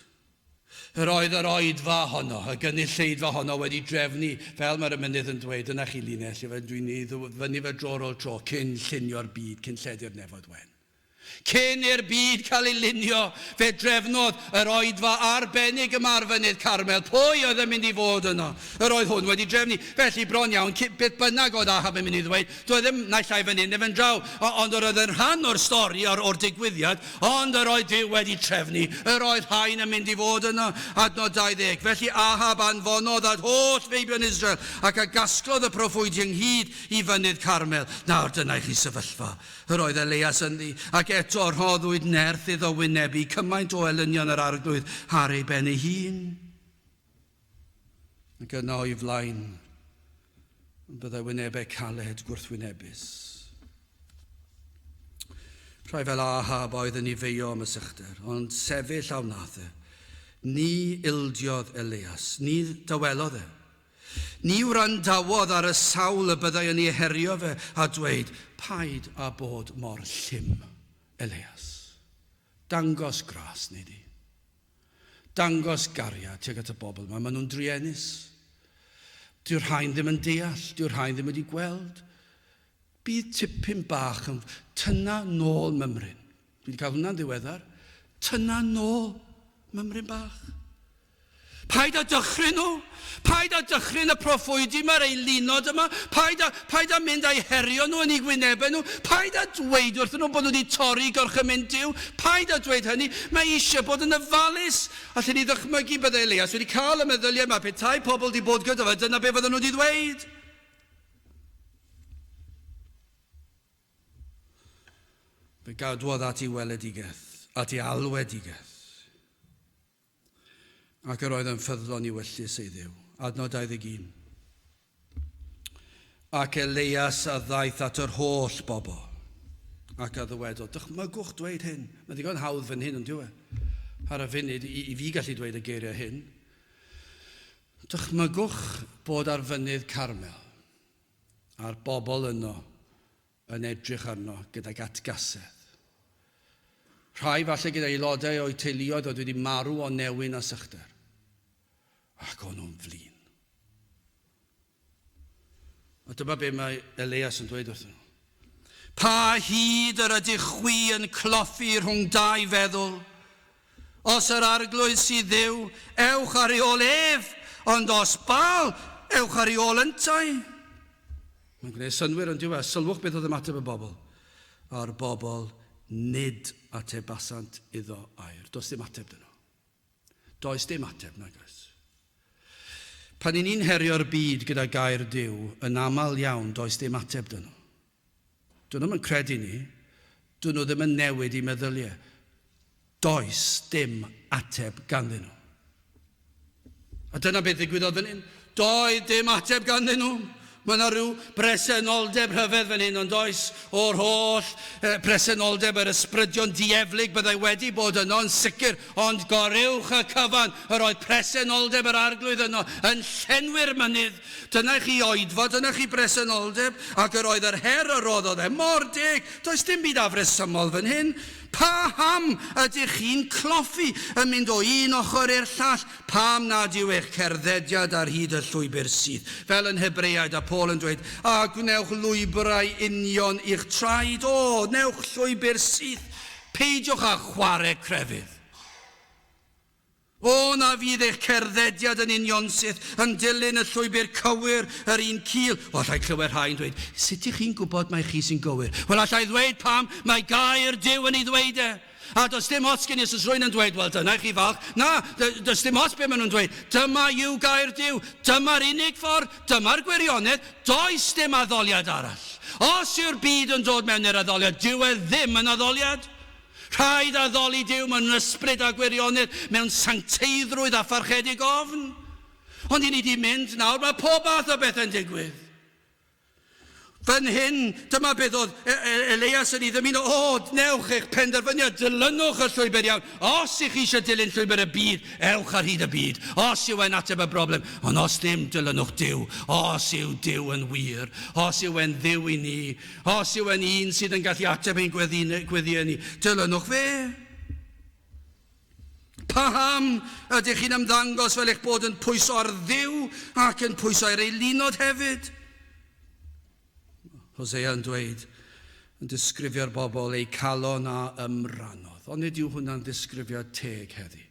Yr oedd yr oedfa honno, y gynulleidfa honno wedi drefnu, fel mae'r emynydd yn dweud, dyna chi linell, dwi'n ei ddyfynnu fe dro ar ôl tro, cyn llunio'r byd, cyn lledu'r nefoedd wen. Cyn i'r byd cael ei lunio, fe drefnodd yr oedfa arbennig yma ar fynydd Carmel. Pwy oedd yn mynd i fod yno? Yr oedd hwn wedi drefnu. Felly, bron iawn, beth bynnag oedd Ahab yn mynd i ddweud, doedd ddim naill ai fan hyn neu fan draw, ond yr oedd yn rhan o'r stori, o'r, or digwyddiad, ond yr oedd Duw wedi trefnu. Yr oedd rhain yn mynd i fod yno. Adnod 20. Felly Ahab anfonodd at holl feibion Israel ac a gasglodd y proffwydi ynghyd i fynydd Carmel. Nawr dyna i chi sefyllfa. Yr oedd Eleias ynddi, ac eto rhoddwyd nerth iddo wynebu cymaint o elynion yr arglwydd ar ei ben ei hun. Ac yno o'i flaen, byddai wynebau caled gwrthwynebus. Rhai fel Ahab oedd yn ei feio am y sychder, ond sefyll a wnaeth e. Ni ildiodd Elias, ni dawelodd e. Ni wrandawodd ar y sawl y byddai yn ei herio fe a dweud, Paid â bod mor llym, Elias. Dangos gras, nei di. Dangos gariad tuag at y bobl yma, maen nhw'n druenus. Dyw'r rhain ddim yn deall, dyw'r rhain ddim wedi gweld. Bydd tipyn bach yn... Tynna nôl mymryn. Dwi wedi cael hwnna'n ddiweddar. Tynna nôl mymryn bach. Paid â dychryn nhw. Paid â dychryn y proffwydi mae'r eilunod yma. Paid â, paid â mynd â'u herio nhw yn eu gwynebau nhw. Paid â dweud wrthyn nhw bod nhw wedi torri gorchymyn Duw. Paid â dweud hynny. Mae eisiau bod yn ofalus. Allen ni ddychmygu byddai Elias wedi cael y meddyliau yma petai pobl wedi bod gyda fe. Dyna be fydden nhw wedi ddweud. Fe gadwodd at ei weledigaeth, at ei alwedigaeth. Ac yr oedd yn ffyddlon i wyllys ei Dduw. Adnod 21. Ac Elias a ddaeth at yr holl bobl, ac a ddywedodd, dychmygwch dweud hyn. Mae'n ddigon hawdd fan hyn, ond dyw e? Ar y funud, i, i fi gallu dweud y geiriau hyn. Dychmygwch bod ar fynydd Carmel, a'r bobl yno yn edrych arno gydag atgasedd. Rhai falle gyda aelodau o'u teuluoedd oedd wedi marw o newyn a sychder. Ac o'n nhw'n flin. A dyma be mae Elias yn dweud wrthyn nhw. Pa hyd yr ydych chwi yn cloffi rhwng dau feddwl? Os yr arglwydd sydd Dduw, ewch ar ei ôl ef, ond os Baal, ewch ar ei ôl yntau. Mae'n gwneud synnwyr yn diwedd. Sylwch beth oedd ymateb y bobl. A'r bobl nid atebasant iddo air. Does dim ateb dyn nhw. Does dim ateb, nag oes. Pan i ni'n herio'r byd gyda gair Duw, yn aml iawn does dim ateb dyn nhw. Dyn nhw'm yn credu ni. Dyn nhw ddim yn newid eu meddyliau. Does dim ateb ganddyn nhw. A dyna beth ddigwyddodd fan hyn. Doedd dim ateb ganddyn nhw. Mae yna rhyw bresenoldeb rhyfedd fan hyn, ond does o'r holl presenoldeb yr ysbrydion dieflig byddai wedi bod yno yn sicr, ond goruwch y cyfan, yr oedd presenoldeb yr arglwydd yno yn llenwi'r mynydd. Dyna i chi oedfa, dyna chi bresenoldeb, ac yr oedd yr her a roddodd e mor deg. Does dim byd afresymol fan hyn. Paham ydych chi'n cloffi, yn mynd o un ochr i'r llall? Pam nad yw eich cerddediad ar hyd y llwybr syth? Fel yn Hebreaid, a Paul yn dweud, a gwnewch lwybrau union i'ch traed. O, newch llwybr syth. Peidiwch â chwarae crefydd. O, na fydd eich cerddediad yn unionsyth, yn dilyn y llwybr cywir, yr un cul. O, allai clywed rhai yn dweud, sut ych chi'n gwybod mai chi sy'n gywir? Wel, allai ddweud pam, mae gair Duw yn ei ddweud e. A does dim ots gen i os oes rhywun yn dweud, wel, dyna i chi falch. Na, does dim ots be maen nhw'n dweud. Dyma yw gair Duw. Dyma'r unig ffordd. Dyma'r gwirionedd. Does dim addoliad arall. Os yw'r byd yn dod mewn i'r addoliad, dyw e ddim yn addoliad. Rhaid addoli Duw mewn ysbryd a gwirionedd, mewn sancteiddrwydd a pharchedig ofn. Ond i ni di mynd nawr, mae pob math o bethau'n digwydd. Fan hyn, dyma beth oedd e, e, Elias yn ei ddymuno. O, newch eich penderfyniad, dilynwch y llwybr iawn. Os ych chi eisiau dilyn llwybr y byd, ewch ar hyd y byd. Os yw e'n ateb y broblem, ond os ddim, dilynwch Duw. Os yw Duw yn wir, os yw e'n Dduw i ni, Os yw e'n un sydd yn gallu ateb ein gweddïau ni, dilynwch fe. Paham ydych chi'n ymddangos fel eich bod yn pwyso ar Dduw ac yn pwyso ar eilunod hefyd? Hosea yn dweud, yn disgrifio'r bobl eu calon a ymrannodd. Ond nid yw hwnna'n ddisgrifiad teg heddi.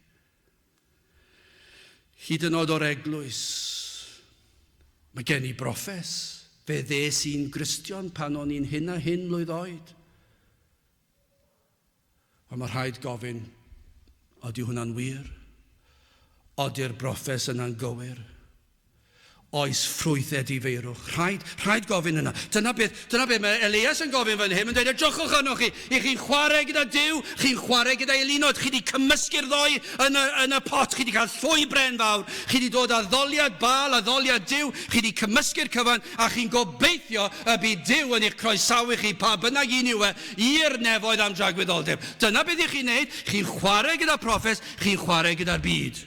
Hyd yn oed o'r eglwys, mae gen i broffes. Fe ddes i'n Gristion pan o'n i'n hyn a hyn mlwydd oed. Ond mae rhaid gofyn, ydy hwnna'n wir? Ydy'r broffes yna'n gywir? Oes ffrwyth edifeirwch? Rhaid, rhaid gofyn yna. Dyna beth, dyna beth mae Elias yn gofyn fan hyn, mae'n dweud, edrychwch arnoch chi, i chi'n chwarae gyda Duw, chi'n chwarae gyda eilunod, chi wedi cymysgu'r ddoi yn y, yn y pot, chi wedi cael llwy bren fawr, chi wedi dod â ddoliad Baal a ddoliad Duw, chi wedi cymysgu'r cyfan, a chi'n gobeithio y bydd Duw yn eich croesawu chi, pa bynnag un yw e, i'r nefoedd am dragwyddoldeb. Dyna beth i chi'n neud, chi'n chwarae gyda proffes, chi'n chwarae gyda'r byd.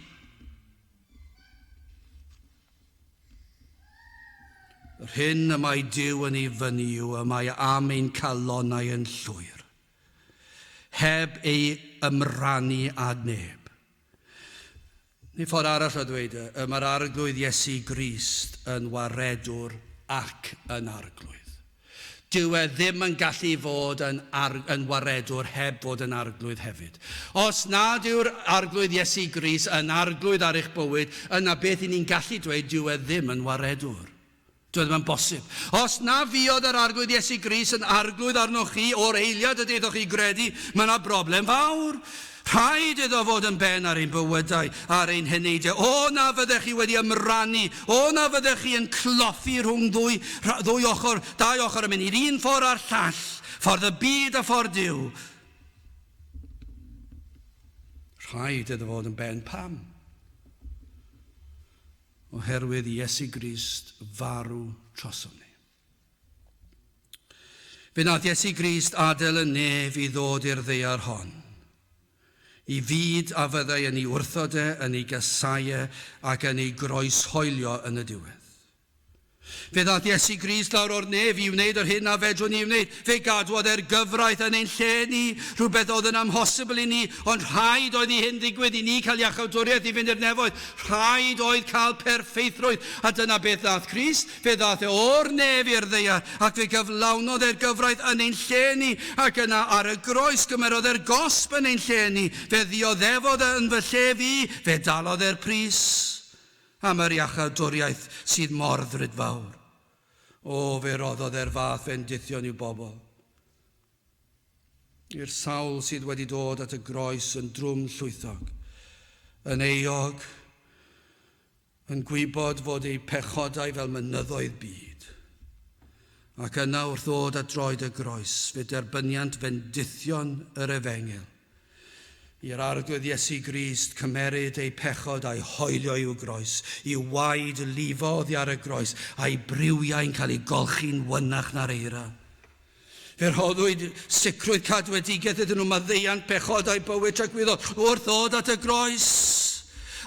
Yr hyn y mae Duw yn ei fynnu yw y mae am ein calonnau yn llwyr, heb ei ymrannu â neb. Neu ffordd arall o ddweud y, y mae'r Arglwydd Iesu Grist yn waredwr ac yn arglwydd. Dyw e ddim yn gallu fod yn, ar, yn waredwr heb fod yn arglwydd hefyd. Os nad yw'r Arglwydd Iesu Grist yn arglwydd ar eich bywyd, yna beth i ni'n gallu dweud, dyw e ddim yn waredwr. Dyw e ddim yn bosib. Os na fuodd yr Arglwydd Iesu Grist yn arglwydd arnoch chi o'r eiliad y daethoch chi gredu, mae yna broblem fawr. Rhaid iddo fod yn ben ar ein bywydau, ar ein heneidiau. O, na fyddech chi wedi ymrannu. O, na fyddech chi yn cloffi rhwng ddwy, ddwy ochr, dau ochr yn mynd i'r un ffordd a'r llall, ffordd y byd a ffordd Duw. Rhaid iddo fod yn ben. Pam? Oherwydd Iesu Grist farw trosom ni. Fe wnaeth Iesu Grist adael y nef i ddod i'r ddaear hon, i fyd a fyddai yn ei wrthod e, yn ei gasau e, ac yn ei groeshoelio yn y diwedd. Fe ddaeth Iesu Grist lawr o'r nef i wneud yr hyn na fedrwn ni wneud. Fe gadwodd e'r gyfraith yn ein lle ni, rhywbeth oedd yn amhosibl i ni, ond rhaid oedd i hyn ddigwydd i ni cael iachawdwriaeth i fynd i'r nefoedd. Rhaid oedd cael perffeithrwydd, a dyna beth ddaeth Crist. Fe ddaeth e o'r nef i'r ddaear, ac fe gyflawnodd e'r gyfraith yn ein lle ni, ac yna ar y groes gymerodd e'r gosb yn ein lle ni. Fe ddioddefodd e yn fy lle fi, fe dalodd e'r pris am yr iachawdwriaeth sydd mor ddrudfawr. O, fe roddodd e'r fath fendithion i'w bobl. I'r sawl sydd wedi dod at y groes yn drwm llwythog, yn euog, yn gwybod fod eu pechodau fel mynyddoedd byd. Ac yna wrth ddod at droed y groes, fe derbyniant fendithion yr efengyl. I'r Arglwydd Iesu Grist cymeryd eu pechod a'i hoelio i'w groes, i'w waed lifo oddi ar y groes, a'i briwiau'n cael eu golchi'n wynach na'r eira. Fe rhoddwyd sicrwydd cadwedigaeth iddyn nhw, maddeuant pechodau bywyd tragwyddol wrth ddod at y groes.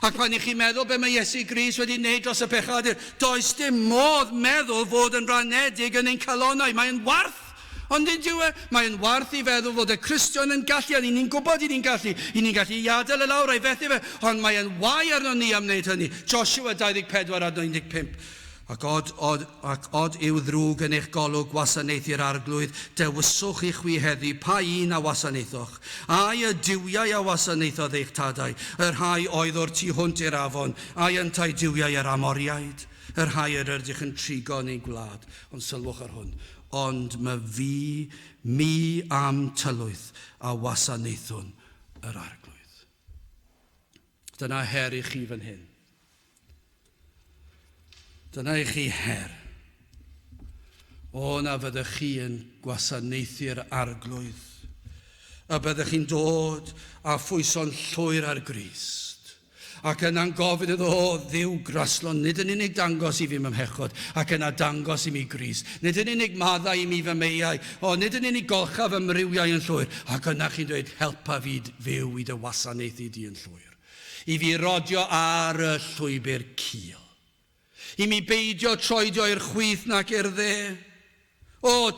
Ac pan i chi'n meddwl be mae Iesu Grist wedi wneud dros y pechadur, does dim modd meddwl fod yn ranedig yn ein calonnau. Mae'n warth, ond nid yw e. Mae'n warth i feddwl fod y Cristion yn gallu, a ni'n gwybod i ni'n gallu, i ni'n gallu i adael y lawr a'i fethu fe, ond mae'n wae arno ni am wneud hynny. Joshua 24 a 15. Ac od, od, ac od yw ddrwg yn eich golwg wasanaethu'r Arglwydd, dewiswch i chwi heddi pa un a wasanaethoch. Ai y duwiau a wasanaethodd eich tadau, y rhai oedd o'r tu hwnt i'r afon, ai yntau duwiau yr Amoriaid, y rhai yr ydych yn trigo yn ein gwlad. Ond sylwch ar hwn, ond my fi, mi a'm tylwyth a wasanaethwn yr Arglwydd. Dyna her i chi fan hyn. Dyna i chi her. O, na fyddech chi yn gwasanaethu'r Arglwydd, a byddech chi'n dod a phwyso'n llwyr ar Grist, ac yna'n gofyn iddo, o, Dduw graslon, nid yn unig dangos i fi fy mhechod, ac yna dangos i mi Grist, nid yn unig maddau i mi fy meiau, o, nid yn unig golcha fy mriwiau yn llwyr, ac yna chi'n dweud, helpa fi fyw i dy wasanaethu di yn llwyr. I fi rodio ar y llwybr cul. I mi beidio troedio i'r chwith nac i'r dde. O,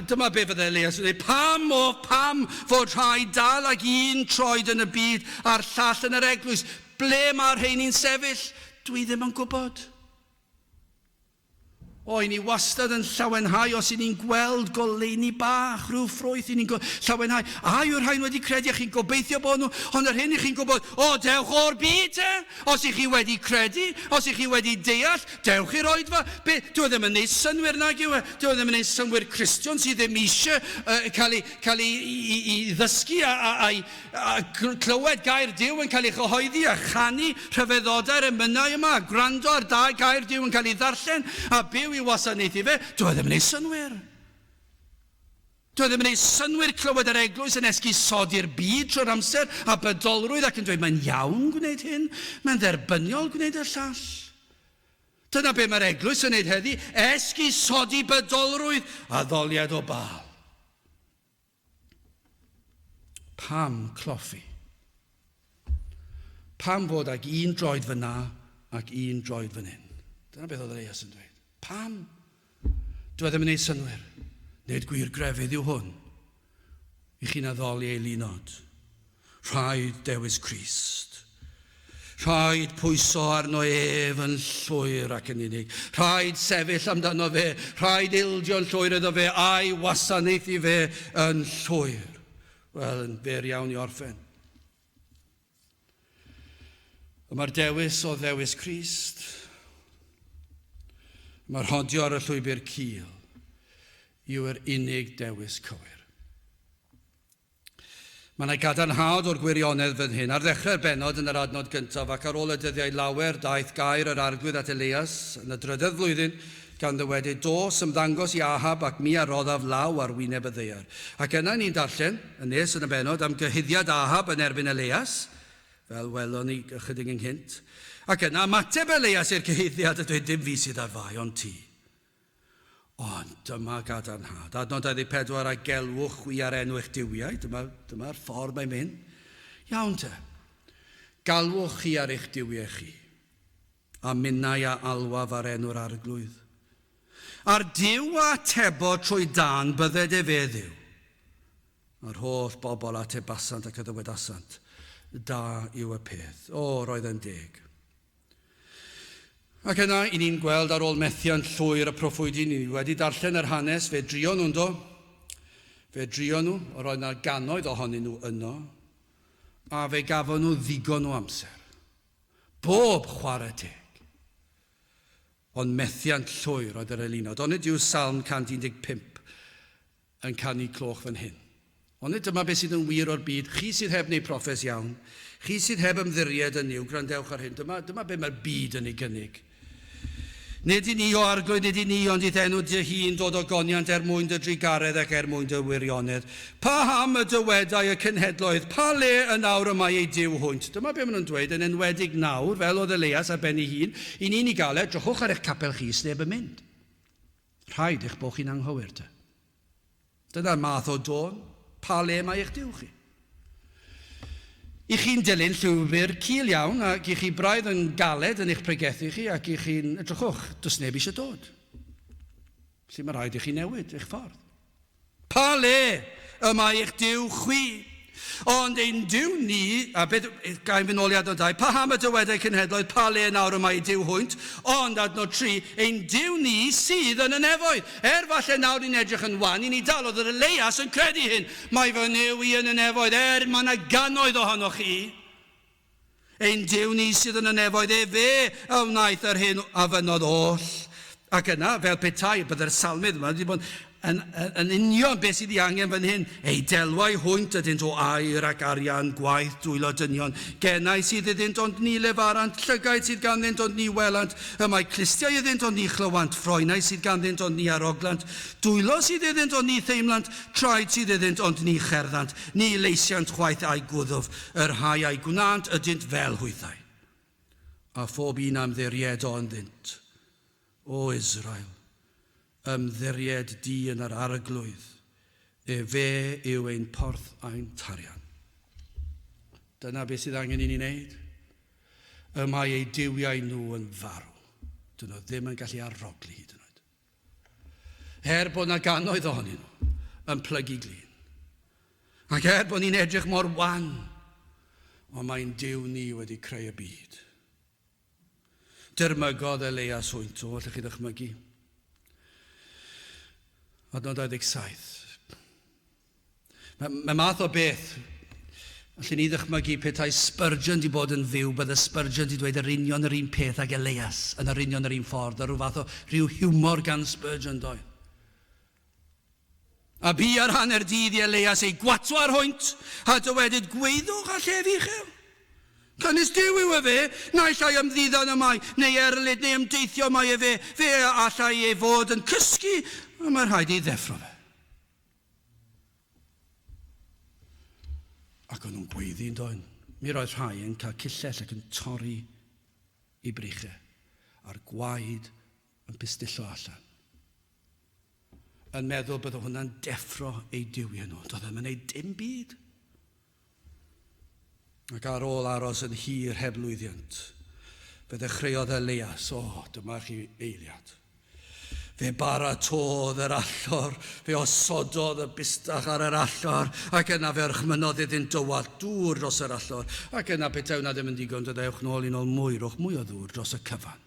dyma be fydde Elias yn dweud. Pam, o, pam fod rhai dal ag un troed yn y byd a'r llall yn yr eglwys? Ble mae'r rheini'n sefyll? Dwi ddim yn gwybod. O, i ni wastad yn llawenhau os i ni'n gweld goleuni bach, rhyw ffrwyth i ni'n llawenhau. A yw'r rhain wedi credu a chi'n gobeithio bod nhw, ond yr hyn i chi'n gwybod, o, dewch o'r byd te! Os i chi wedi credu, os i chi wedi deall, dewch i'r oedfa. Be, dyw e ddim yn neud synnwyr nag yw e? Dyw e ddim yn neud synnwyr Cristion sydd ddim eisiau cael ei, cael ei, i, i, i ddysgu a, a, a, A clywed gair Duw yn cael ei chyhoeddi a chanu rhyfeddodau'r emynau yma a gwrando ar da gair Duw yn cael ei ddarllen a byw i wasanaethu fe, dyw e ddim yn ei synnwyr. Dyw e ddim yn ei synnwyr clywed yr eglwys yn esgusodi'r byd trwy'r amser a bydolrwydd ac yn dweud mae'n iawn gwneud hyn, mae'n dderbyniol gwneud y llall. Dyna be mae'r eglwys yn wneud heddi, esgusodi bydolrwydd, addoliad o Baal. Pam cloffi? Pam fod ag un droed fyna ac un droed fan hyn? Dyna beth oedd yr Elias yn dweud. Pam? Dwi e ddim yn neud synnwyr. Nid gwir grefydd yw hwn. I chi'n addoli ei linod. Rhaid dewis Crist. Rhaid pwyso arno ef yn llwyr ac yn unig. Rhaid sefyll amdano fe. Rhaid ildio'n llwyr iddo fe a'i wasanaethu fe yn llwyr. Wel, yn fyr iawn i orffen. Y mae'r dewis o ddewis Crist. Mae'r rhodio ar y llwybr cul yw yr unig dewis cywir. Mae yna gadarnhad o'r gwirionedd fan hyn. Ar ddechrau'r bennod yn yr adnod gyntaf, ac ar ôl y dyddiau lawer, daeth gair yr Arglwydd at Elias yn y drydedd flwyddyn, gan ddywedyd, Dos, ymddangos i Ahab, ac mi a roddaf law ar wyneb y ddaear. Ac yna ni'n darllen, yn nes yn y bennod, am gyhuddiad Ahab yn erbyn Elias, fel welon ni ychydig ynghynt. Ac yna ymateb Elias i'r cyhuddiad a dweud, Dim fi sydd ar fai, ond ti. Ond dyma gadarnhad. Adnod 24, a gelwch chwi ar enw eich duwiau. Dyma, dyma'r ffordd mae'n mynd. Iawn te. Galwch chi ar eich duwiau chi. A minnau a alwaf ar enw'r Arglwydd. A'r Duw a atebo trwy dân bydded efe Dduw. A'r holl bobl atebasant ac a ddywedasant, Da yw y peth. O, roedd e'n deg. Ac yna, i ni'n gweld ar ôl methiant llwyr y proffwydi, ni wedi darllen yr hanes, fe drio nhw'n do. Fe drio nhw, yr oedd yna gannoedd ohonyn nhw yno, a fe gafon nhw ddigon o amser. Bob chwarae teg. Ond methiant llwyr oedd yr eilunod. Onid yw Salm 115 yn canu cloch fan hyn? Onid dyma beth sydd yn wir o'r byd? Chi sydd heb wneud proffes iawn, chi sydd heb ymddiried yn Nuw, gwrandewch ar hyn. Dyma, dyma beth mae'r byd yn ei gynnig. Nid i ni, o Arglwydd, nid i ni, ond i'th enw dy hun dod o goniant er mwyn dy drugaredd ac er mwyn dy wirionedd. Paham y dywedai y cenhedloedd, pa le yn awr y mae eu Duw hwynt? Dyma beth maen nhw'n dweud, yn enwedig nawr, fel oedd Elias ar ben ei hun, i ni'n ei gael e, drychwch ar eich capel chi, sneb yn mynd. Rhaid eich bod chi'n anghywir te. Dyna'r math o dôn, pa le mae eich Duw chi? I chi'n dilyn llwybr cul iawn ac i chi braidd yn galed yn eich pregethu chi ac i chi'n, edrychwch, does neb eisiau dod. Felly mae rhaid i chi newid eich ffordd. Pa le y mae eich Duw chwi? Ond ein Duw ni, a beth, ga i fynd nôl i adnod 2, paham y dywedai cenhedloedd, pa le yn awr y mae Duw hwynt? Ond, adnod 3, ein Duw ni sydd yn y nefoedd. Er falle nawr ni'n edrych yn wan, i ni dal, oedd yr Eleias yn credu hyn, mae fy Nuw i yn y nefoedd, er mae yna gannoedd ohonoch chi. Ein Duw ni sydd yn y nefoedd, efe a wnaeth yr hyn a fynnodd oll. Ac yna, fel petai, byddai'r salmydd yma wedi bod yn, yn, yn union beth sydd ei angen fan hyn. Ei delwau hwynt ydynt o aur ac arian, gwaith dwylo dynion. Genau sydd iddynt ond ni lefarant, llygaid sydd ganddynt ond ni welant, y mae clustiau iddynt ond ni chlywant, ffroenau sydd ganddynt ond ni aroglant, dwylo sydd iddynt ond ni theimlant, traed sydd iddynt ond ni cherddant, ni leisiant chwaith a'u gwddf. Y rhai a'i gwnânt ydynt fel hwythau, a phob un a ymddiriedo ynddynt. O Israel, ymddiried di yn yr Arglwydd, efe yw ein porth a'n tarian. Dyna beth sydd angen i ni wneud. Y mae eu duwiau nhw yn farw. Dyn nhw ddim yn gallu arogli hyd yn oed. Er bod na gannoedd ohonyn nhw yn plygu glin. Ac er bod ni'n edrych mor wan, ond mae'n Duw ni wedi creu y byd. Dirmygodd Elias hwynt o, allwch chi ddychmygu. Adnod 27. Mae, mae math o beth, allen ni ddychmygu petai Spurgeon di bod yn fyw, bydde Spurgeon di dweud yr union yr un peth ag Elias, yn yr union yr un ffordd, a rhyw fath o rhyw hiwmor gan Spurgeon doedd. A bu ar hanner dydd i Elias ei gwatwar hwynt, a dywedyd gweithwch a llef uchel. Canys Duw yw efe, naill ai ymddiddan y mae, neu erlid, neu ymdeithio mae efe, fe a allai ei fod yn cysgu, a mae rhaid ei ddeffro fe. Ac o'n nhw'n gweiddi yn doen. Mi roedd rhai yn cael cillell ac yn torri i brychau, a'r gwaed yn pistillo allan. Yn meddwl bydde hwnna'n deffro eu duwiau nhw. Doedd ddim yn gwneud dim byd. Ac ar ôl aros yn hir heb lwyddiant, fe ddechreuodd Elias, o, dyma chi eiliad. Fe baratodd yr allor, fe osododd y bustach ar yr allor, ac yna fe orchmynnodd iddynt dywallt dŵr dros yr allor, ac yna petai hwnna ddim yn digon, dod ewch nôl i nôl mwy, rhowch mwy o ddŵr dros y cyfan.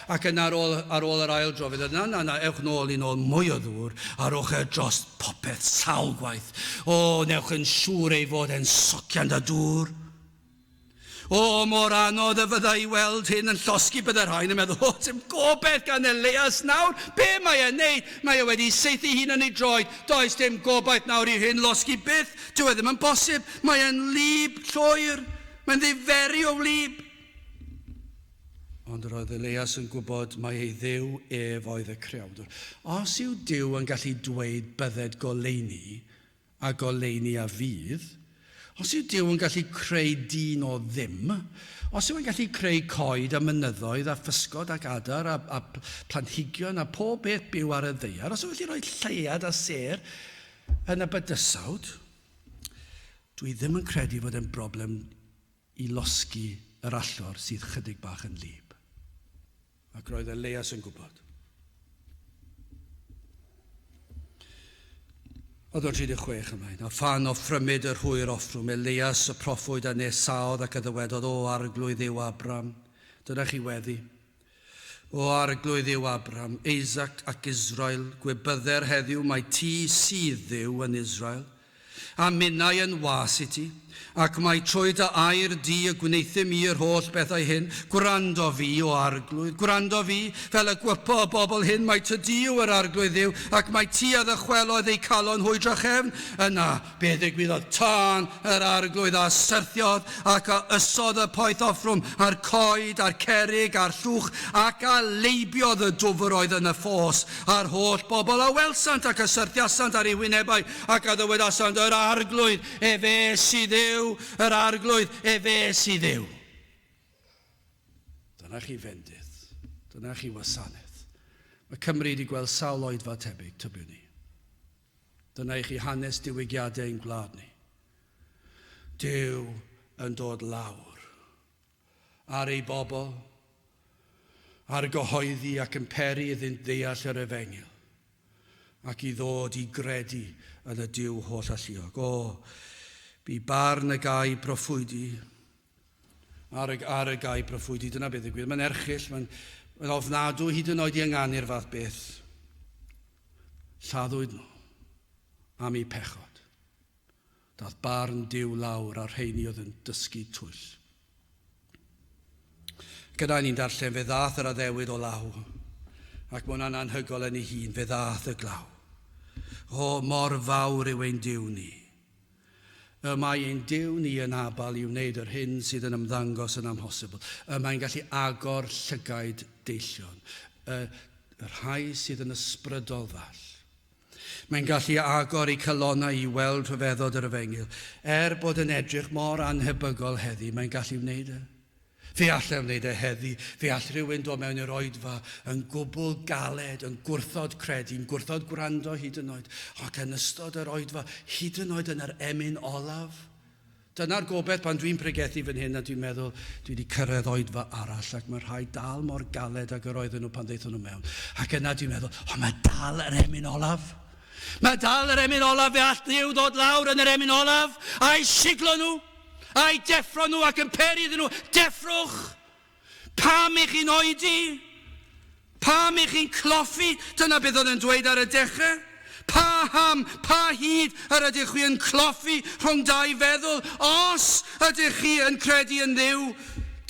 Ac yna ar ôl, ar ôl yr ail dro, fe ddweud, na, na, na, ewch nôl i nôl mwy o ddŵr, a rhowch e dros popeth sawl gwaith. O, newch yn siŵr ei fod e'n socian da dŵr. O, mor anodd y fydda i weld hyn yn llosgi, bydde rhain yn meddwl, o, dim gobaith gan Elias nawr, be mae e'n neud? Mae e wedi saethu hun yn ei droed, does dim gobaith nawr i hyn losgi byth, dyw e ddim yn bosib, mae e'n wlyb llwyr, mae'n ddiferu o wlyb. Ond yr oedd Elias yn gwybod mai ei Dduw ef oedd y creawdwr. Os yw Duw yn gallu dweud bydded goleuni, a goleuni a fydd, os yw Duw yn gallu creu dyn o ddim, os yw e'n gallu creu coed a mynyddoedd a physgod ac adar a, a planhigion a pob beth byw ar y ddaear, os yw'n gallu rhoi lleuad a sêr yn y bydysawd, dwi ddim yn credu fod e'n broblem i losgi yr allor sydd chydig bach yn wlyb. Ac roedd Elias yn gwybod. Oedd o'n 36 ymlaen. A phan offrymid yr hwyr offrwm, Elias y proffwyd a nesaodd ac a ddywedodd, O arglwydd yw Abram. Dyna chi weddi. O arglwydd yw Abram, Isaac ac Israel, gwybydder heddiw mai ti sydd Dduw yn Israel, a minnau yn was i ti, ac mai trwy dy air di y gwneuthum i yr holl bethau hyn. Gwrando fi, o Arglwydd, gwrando fi, fel y gwypo y bobl hyn mai ty di yw yr Arglwydd Dduw, ac mai ti a ddychwelodd eu calon hwy drachefn. Yna, be ddigwyddodd? Tân yr Arglwydd a syrthiodd, ac a ysodd y poeth offrwm, a'r coed, a'r cerrig, a'r llwch, ac a leibiodd y dwfr oedd yn y ffos, a'r holl bobl a welsant ac a syrthiasant ar eu hwynebau, ac a ddywedasant, Yr Arglwydd, efe sydd Dduw, yr Arglwydd, efe sydd Dduw. Dyna chi fendith, dyna chi wasanaeth. Mae Cymru wedi gweld sawl oedfa tebyg, tybiwn i. Dyna i chi hanes diwygiadau ein gwlad ni. Duw yn dod lawr ar ei bobl, ar gyhoeddi ac yn peri iddynt ddeall yr efengyl, ac i ddod i gredu yn y Duw holl alluog. O, bu barn y gau broffwydi, ar y, ar y gau broffwydi, dyna beth ddigwydd. Mae'n erchyll, mae'n mae ofnadw hyd yn oed i ynganu'r fath beth. Lladdwyd nhw am eu pechod. Daeth barn Duw lawr ar rheini oedd yn dysgu twyll. Gyda ni'n darllen, fe ddaeth yr addewid o law, ac mae hwnna'n anhygoel yn ei hun, fe ddaeth y glaw. O, mor fawr yw ein Duw ni. Y mae ein Duw ni yn abal i wneud yr hyn sydd yn ymddangos yn amhosibl. Y mae'n gallu agor llygaid deillion, y rhai sydd yn ysbrydol ddall. Mae'n gallu agor eu calonnau i weld rhyfeddod yr efengyl. Er bod yn edrych mor annhebygol heddi, mae'n gallu wneud e. Fe all e wneud e heddi. Fe all rhywun dod mewn i'r oedfa yn gwbl galed, yn gwrthod credu, yn gwrthod gwrando hyd yn oed. Ac yn ystod yr oedfa, hyd yn oed yn yr emyn olaf, Dyna'r gobaith pan dwi'n pregethu fan hyn a dwi'n meddwl dwi wedi cyrraedd oedfa arall ac mae rhai dal mor galed ag yr oedden nhw pan ddaethon nhw mewn. Ac yna dwi'n meddwl, o mae dal yr emyn olaf. Mae dal yr emyn olaf, fe all Dduw ddod lawr yn yr emyn olaf a'i siglo nhw, a'i deffro nhw ac yn peri iddyn nhw, deffrwch! Pam i chi'n oedi? Pam i chi'n cloffi? Dyna beth oedd yn dweud ar y dechrau. Paham, pa hyd yr ydych chi yn cloffi rhwng dau feddwl? Os ydych chi yn credu yn Dduw,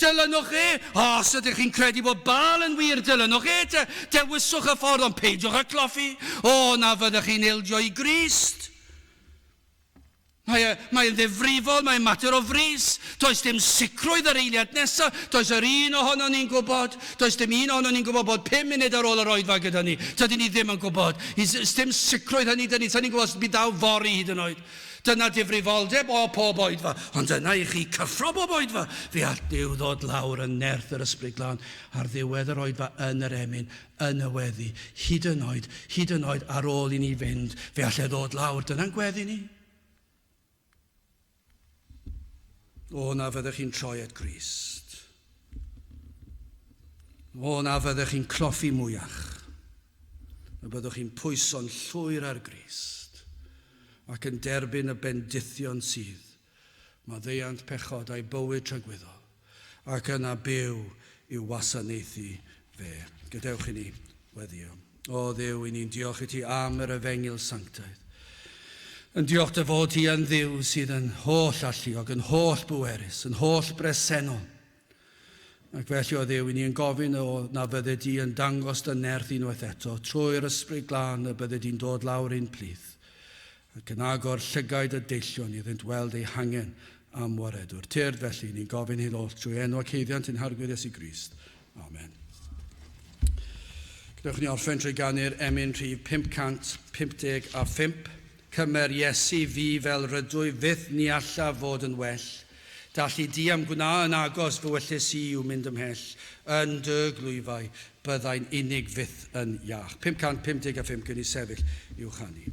dilynwch e. Os ydych chi'n credu bod Baal yn wir, dilynwch e. Te, dewiswch y ffordd, ond peidiwch â cloffi. O, na fyddwch chi'n ildio i Grist. Mae, mae'n ddifrifol, mae'n mater o frys. Does dim sicrwydd yr eiliad nesaf. Does yr un ohono ni'n gwybod. Does dim un ohono ni'n gwybod bod 5 munud ar ôl yr oedfa gyda ni. Tydyn ni ddim yn gwybod. Does dim sicrwydd hynny dyn ni. Tydyn ni'n gwybod os bydd daw fory hyd yn oed. Dyna difrifoldeb o pob oedfa. Ond dyna i chi cyffro bob oedfa. Fe all Duw ddod lawr yn nerth yr Ysbryd Glân ar ddiwedd yr oedfa yn yr emyn, yn y weddi. Hyd yn oed, hyd yn oed ar ôl i ni fynd, fe all e ddod lawr. Dyna'n gweddi ni. O, na fyddech chi'n troi at Grist. O, na fyddech chi'n cloffi mwyach. Y byddwch chi'n pwyso'n llwyr ar Grist ac yn derbyn y bendithion sydd. Maddeuant pechod a'i bywyd tragwyddol ac yna byw i'w wasanaethu fe. Gadewch i ni weddio. O Dduw, i ni'n diolch i ti am yr efengyl sanctaidd. Yn diolch dy fod ti yn Dduw sydd yn holl alluog, yn holl bwerus, yn holl bresennol. Ac felly o Dduw, i ni yn gofyn o na fydde di yn dangos dy nerth unwaith eto, trwy'r Ysbryd Glân y bydde di'n dod lawr ein plith, ac yn agor llygaid y deillion iddynt weld eu hangen am waredwr. Tyrd felly, ni'n gofyn hyn oll trwy enw ac haeddiant ein Harglwydd Iesu Grist. Amen. Gadewch ni orffen trwy ganu'r emyn rhif 555. Cymer Iesu fi fel rydw i, fyth ni allaf fod yn well. Dallu di am gwna yn agos fy wellus i yw mynd ymhell. Yn dy glwyfau byddai'n unig fyth yn iach. 555 gwn i sefyll i'w chanu.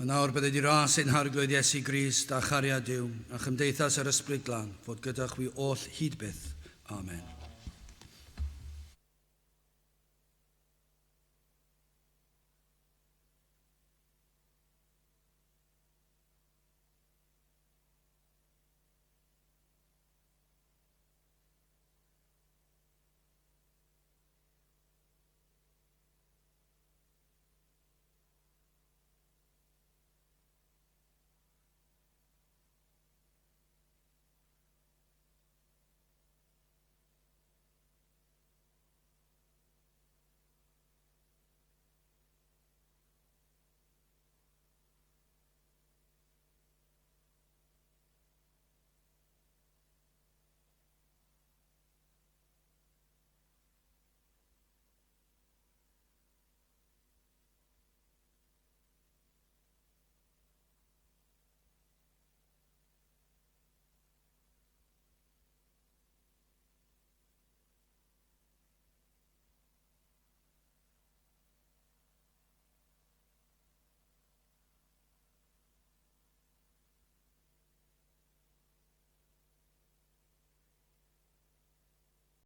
A nawr byddai di ras ein harglwydd Iesu Grist a chariad Duw a chymdeithas yr Ysbryd Glân fod gyda chwi oll hyd byth. Amen.